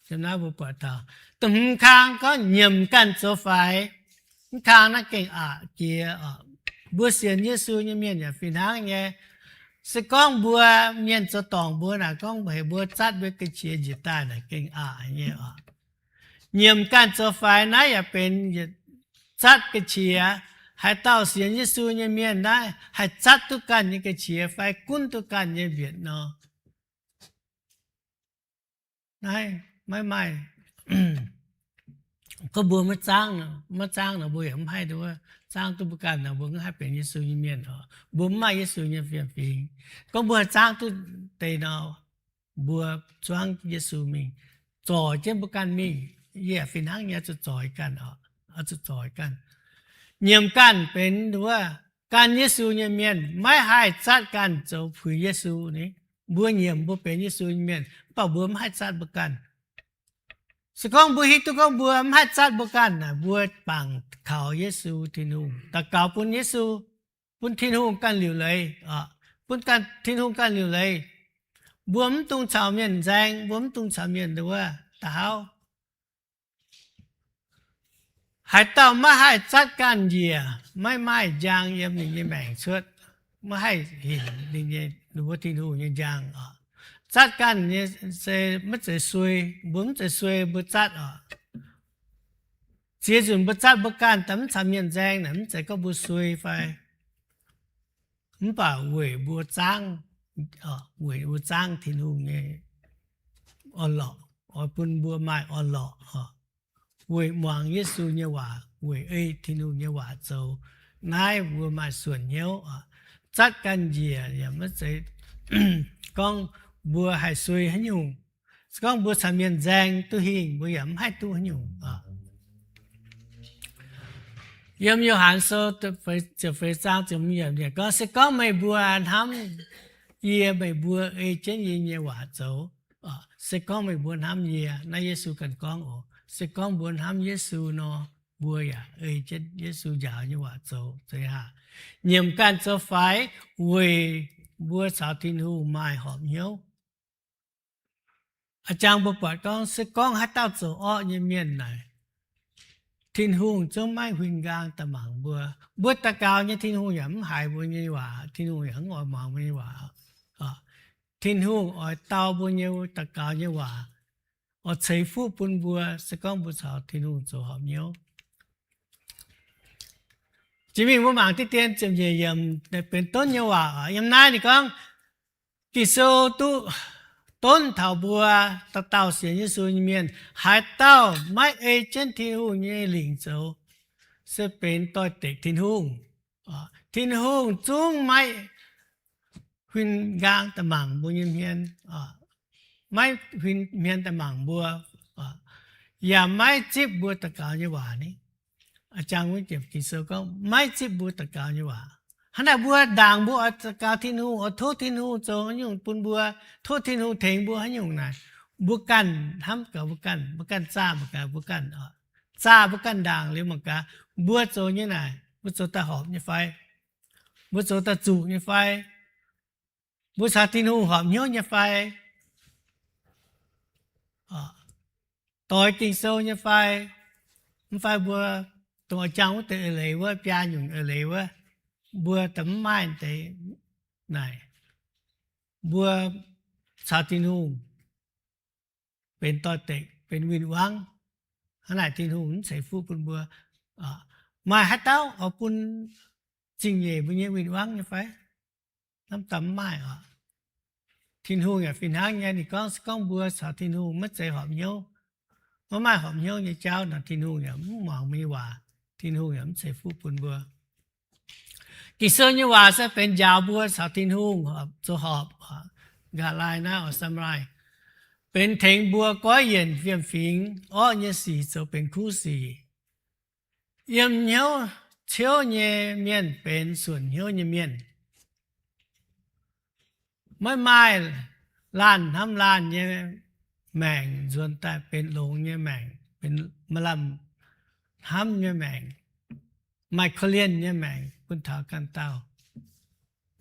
Yiem naaiv mbuo buatc taux da'hmz kang gorngv nyiemc ganh zoux faix. Mv kang naaiv gengh aqc jiex oc. Mbuo sienx Yesu nyei mienh yaac fih hnangv nyei. Se gorngv mbuo mienh zoux dorngc mbuo naaic, gorngv heuc mbuo zatv mbuo ga'qiex njiec daaih naaic gengh aqc nyei oc. Nyiemc ganh zoux faix naaiv yaac benx zatv ga'qiex. Haaix dauh sienx Yesu nyei mienh naaiv haih zatv duqv ganh nyei ga'qiex fai gunv duqv ganh nyei mbietc nor, naaiv maiv maaih. Gorngv mbuo maiv zaangv, maiv zaangv nor mbuo yaac mv haih nduov zaangv duqv mbuo ganh nor, mbuo mv haih benx Yesu nyei mienh oc. Mbuo mv maaih Yesu nyei fiem-fingx. Gorngv mbuo haih zaangv duqv deix nor, mbuo zuangv Yesu mingh, zorc jienv mbuo ganh mingh. Yie fih hnangv nyei, oix zuqc zorc ganh oc, oix zuqc zorc ganh. Nyiemc ganh benx nduov gan Yesu nyei mienh, maiv haih zatv ganh zoux puix Yesu ni. Mbuo nyiemc mbuo benx Yesu nyei mienh, Mv baac mbuo mv haih zatv mbuo ganh. Se gorngv mbuo hiuv duqv gorngv mbuo mv haih zatv mbuo ganh naaic, mbuo bangc kaux Yesu Tin-Hungh, daux gaux bun Yesu, bun Tin-Hungh ganh liuc leiz, bun Tin-Hungh ganh liuc leiz. Mbuo mv dungx caux mienh nzaeng, mbuo mv dungx caux mienh nduov da'hauv. Haaix dauh maiv haih zatv ganh njiec, maiv maaih njang yiem ninh nyei maengc cuotv, maiv haih hinc ninh nyei, ninh mbuo Tin-Hungh nyei njang oc. Zatv ganh nyei se maiv zeiz suei, mbuo mv zeiz suei mbuo zatv oc. Ziex nzunc mbuo zatv mbuo ganh daaih mv caux mienh nzaeng naaic, mv zeiz gorngv mbuo suei fai, mv baac weic mbuo zaangv, weic mbuo zaangv Tin-Hungh nyei orn-lorqc, oix bun mbuo maaih orn-lorqc oc. Weic muangx Yesu nyei waac, weic ei Tin-Hungh nyei waac zoux, naaiv mbuo maaih suonc hnyouv oc. Zatv ganh njiec yaac maiv zeiz gorngv mbuo haih suei haaix nyungc. Se gorngv mbuo caux mienh nzaeng duqv hingh, mbuo yaac mv haih duqv haaix nyungc oc. Yiem Yo^han Sou ziepc feix zaang ziepc hmz yiemc ninh gorngv, se gorngv meih mbuo hnamv yie, meih mbuo ei jienv yie nyei waac zoux. Se gorngv meih mbuo hnamv yie, naaiv Yesu ganh gorngv oc, se gorngv mbuo hnamv Yesu nor, mbuo yaac ei jienv Yesu njaaux nyei waac zoux. Zeiz haac, nyiemc ganh zoux faix weic mbuo caux Tin-Hungh maaih horpc hnyouv. A'jang mbuo buatc gorngv, se gorngv haaix dauh zoux orqv nyei mienh naaic, Tin-Hungh zungv maiv huin nqaang daaih mangc mbuo. Mbuo daux gaux nyei Tin-Hungh yaac mv haiz mbuo nyei waac, Tin-Hungh yaac mv oix muangx mbuo nyei waac. Tin-Hungh oix dau mbuo nyei daux gaux nyei waac, oix ceix fuqv bun mbuo, se gorngv mbuo caux Tin-Hungh zoux horpc hnyouv. Jiex mingh mbuo mangc diqv dien ziepc nyeic yiemc benx donv nyei waac. Yiem naaiv ninh gorngv, Ging-Sou duqv donv taux mbuo dauh dauh sienx Yesu nyei mienh, haaix dauh maiv ei jienv Tin-Hungh nyei lingc zoux, se benx doix-dekc Tin-Hungh. Tin-Hungh zungv maiv huin nqaang daaih mangc mbuo nyei hmien, maiv huin hmien daaih mangc mbuo, yaac maiv zipv mbuo daux gaux nyei waac ni. A'jang wuov ziepc Ging-Sou gorngv maiv zipv mbuo daux gaux nyei waac. Hnangv naaic mbuo ndaangc mbuo oix daux gaux Tin-Hungh, oix tov Tin-Hungh zoux haaix nyungc bun mbuo, tov Tin-Hungh tengx mbuo haaix nyungc naaic, mbuo ganh hnamv gaax mbuo ganh, mbuo ganh zaah mangc gaax mbuo ganh, zaah mbuo ganh ndaangc liuz mangc gaax, mbuo zoux nyei naaic, mbuo zoux daaih horpc nyei fai? Mbuo zoux daaih zuqc nyei fai? Mbuo caux Tin-Hungh horpc hnyouv nyei fai? Doix Ging-Sou nyei fai? Mv fai mbuo dongh a'jang wuov deix eix leiz wuov, biaa nyungc eix leiz wuov, mbuo daaih mv maaih deix naaic, mbuo caux Tin-Hungh benx doix-dekc, benx win-wangv. Hnangv naaic Tin-Hungh mv ceix fuqv bun mbuo. Maaih haaix dauh oix bun zingh nyeic mbuo nyei win-wangv nyei fai? Hnamv daaih mv maaih oc. Tin-Hungh yaac fih hnangv nyei. Ninh gorngv, se gorngv mbuo caux Tin-Hungh maiv zeiz horpc hnyouv, maiv maaih horpc hnyouv nyei jauv nor, Tin-Hungh yaac mv muangx mbuo nyei waac. Tin-Hungh yaac mv ceix fuqv bun mbuo. Ging-Sou nyei waac se benx njaaux mbuo caux Tin-Hungh zoux horpc. Nqa'haav laai naaiv oix samv laai, benx tengx mbuo goiv yienc fiem-fingx, orqv nyei sic zoux benx kuv sic, yiem hnyouv ciouv nyei mienh benx suonc hnyouv nyei mienh. Maiv maaih laanh hnamv laanh nyei maengc nzuonx daaih benx longx nyei maengc, benx maaih lamh hnamv nyei maengc, maaih korv-lienh nyei maengc bun taux ganh dauh,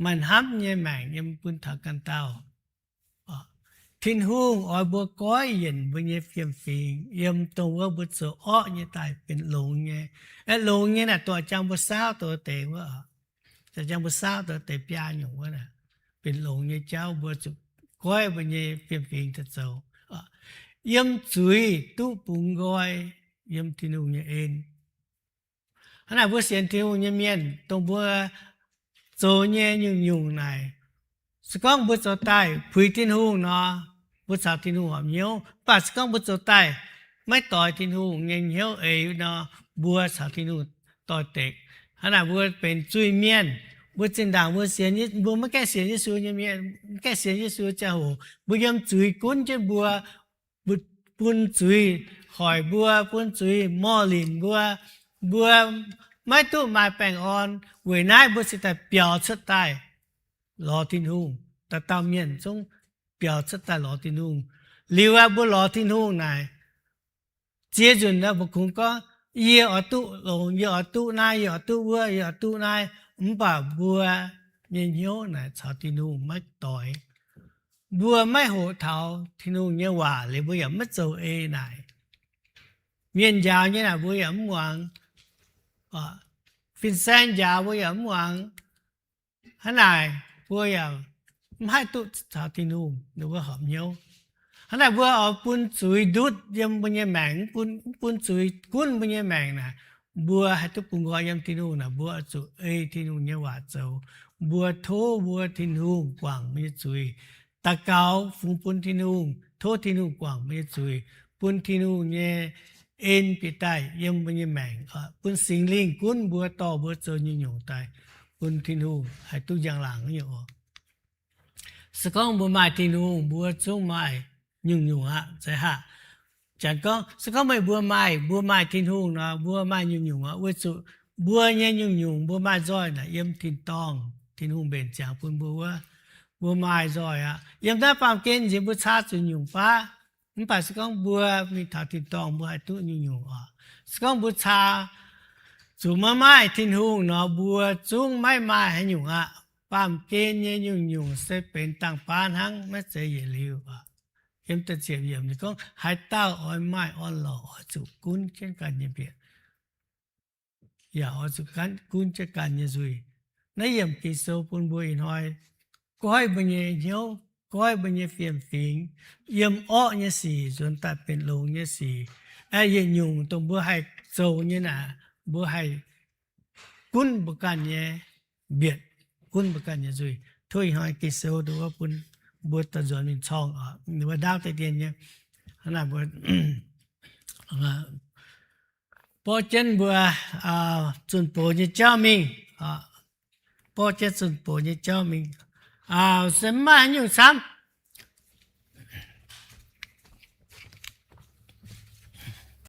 maaih hnamv nyei maengc yiem bun taux ganh dauh. Tin-Hungh oix mbuo goiv yienc mbuo nyei fiem-fingx yiem dongh wuov mbuo zoux orqv nyei daaih benx longx nyei. Aeqv, longx nyei naaic dongh a'jang mbuo saauv deix wuov, a'jang mbuo saauv deix biaa nyungc wuov, benx longx nyei jauv mbuo zuqc goiv mbuo nyei fiem-fingx daaih zoux. Yiem zuiz duqv bungx nqoi yiem Tin-Hungh nyei en. Hnangv naaic mbuo sienx Tin-Hungh nyei mienh, dongh mbuo zoux nyei nyungc-nyungc naaic, se gorngv mbuo zoux daaih puix Tin-Hungh nor, mbuo caux Tin-Hungh horpc hnyouv. Mv baac se gorngv mbuo zoux daaih maiv doix Tin-Hungh nyei hnyouv eix nor, mbuo caux Tin-Hungh doix-dekc. Hnangv naaic mbuo benx zuiz-mienh. Mbuo zinh ndaangc mbuo sienx, mbuo maiv gaengh sienx Yesu nyei mienh, maiv gaengh sienx Yesu ziangh hoc, mbuo yiem zuiz gunv jienv mbuo, bun zuiz hoic mbuo, bun zuiz morh-linc mbuo, mbuo maiv duqv maaih baengh orn. Weic naaiv mbuo cingx daaih biaux cuotv daaih lorz Tin-Hungh. Dauh dauh mienh zungv biaux cuotv daaih lorz Tin-Hungh. Liuz aqv, mbuo lorz Tin-Hungh naaic, ziex nzunc mbuo kungx gorngv, yie oix duqv longx, yie oix duqv naaiv, yie oix duqv wuov, yie oix duqv naaiv. Mv baac mbuo nyei hnyouv naaic caux Tin-Hungh maiv doix. Mbuo maiv hoqc taux Tin-Hungh nyei waac liuz, mbuo yaac maiv zoux ei naaic. Mienh njaaux nyei naaic mbuo yaac mv muangx. Fin-saeng njaaux mbuo yaac mv muangx. Hnangv naaic mbuo yaac mv haih duqv caux Tin-Hungh ninh mbuo horpc hnyouv. Hnangv naaic mbuo oix bun zuiz ndutv yiem mbuo nyei maengc, mv bun zuiz gunv mbuo nyei maengc naaic, mbuo haih duqv bungx nqoi yiem Tin-Hungh naaic, mbuo oix zuqc ei Tin-Hungh nyei waac zoux. Mbuo tov mbuo Tin-Hungh guangc mbuo nyei zuiz. Daux gaux fungx bun Tin-Hungh, tov Tin-Hungh guangc mbuo nyei zuiz, bun Tin-Hungh nyei en bieqc daaih yiem mbuo nyei maengc, bun Singx Lingh gunv mbuo, dorh mbuo zoux nyungc-nyungc daaih, bun Tin-Hungh haih duqv njang-laangc nyei oc. Se gorngv mbuo maaih Tin-Hungh, mbuo zungv maaih nyungc-nyungc aqv, zeiz haav. Janx gorngv, se gorngv meih mbuo maaih, mbuo maaih Tin-Hungh nor, mbuo maaih nyungc-nyungc aqv, weic zuqc mbuo nyei nyungc-nyungc mbuo maaih nzoih naaic yiem tin-dorngh, Tin-Hungh mbenc ziangx bun mbuo wuov, mbuo maaih nzoih aqv. Yiem naaiv baamh gen nziex mbuo caa zuqc nyungc-nyungc baav, mv baac se gorngv mbuo mingh taux tin-dorngh mbuo haih duqv nyungc-nyungc oc. Se gorngv mbuo caa zuqc maiv maaih Tin-Hungh nor, mbuo zungv maiv maaih haaix nyungc aqv. Baamh gen nyei nyungc-nyungc se benx dangh baav hnangv, maiv zeiz yietc liuz aqv. Yiem da'ziepc yiemc ninh gorngv, haaix dauh oix maaih orn-lorqc oix zuqc gunv jienv ganh nyei mbietc, yaac oix zuqc gunv jienv ganh nyei nzuih. Naaiv yiemc Ging-Sou bun mbuo ih hnoi goiv mbuo nyei hnyouv, goiv mbuo nyei fiem-fingx, yiem orqv nyei sic nzuonx daaih benx longx nyei sic. Yietc nyungc dongh mbuo haih zoux nyei naaic, mbuo haih gunv mbuo ganh nyei mbietc, gunv mbuo ganh nyei nzuih. Tov ih hnoi Ging-Sou wuov bun mbuo daaih nzuonx mingh corng, mbuo ndaauv deix dien nyei, mbuo borqv jienv mbuo zunh bouc nyei jauv mingh, borqv jienv zunh bouc nyei jauv mingh, se maiv maaih haaix nyungc camv.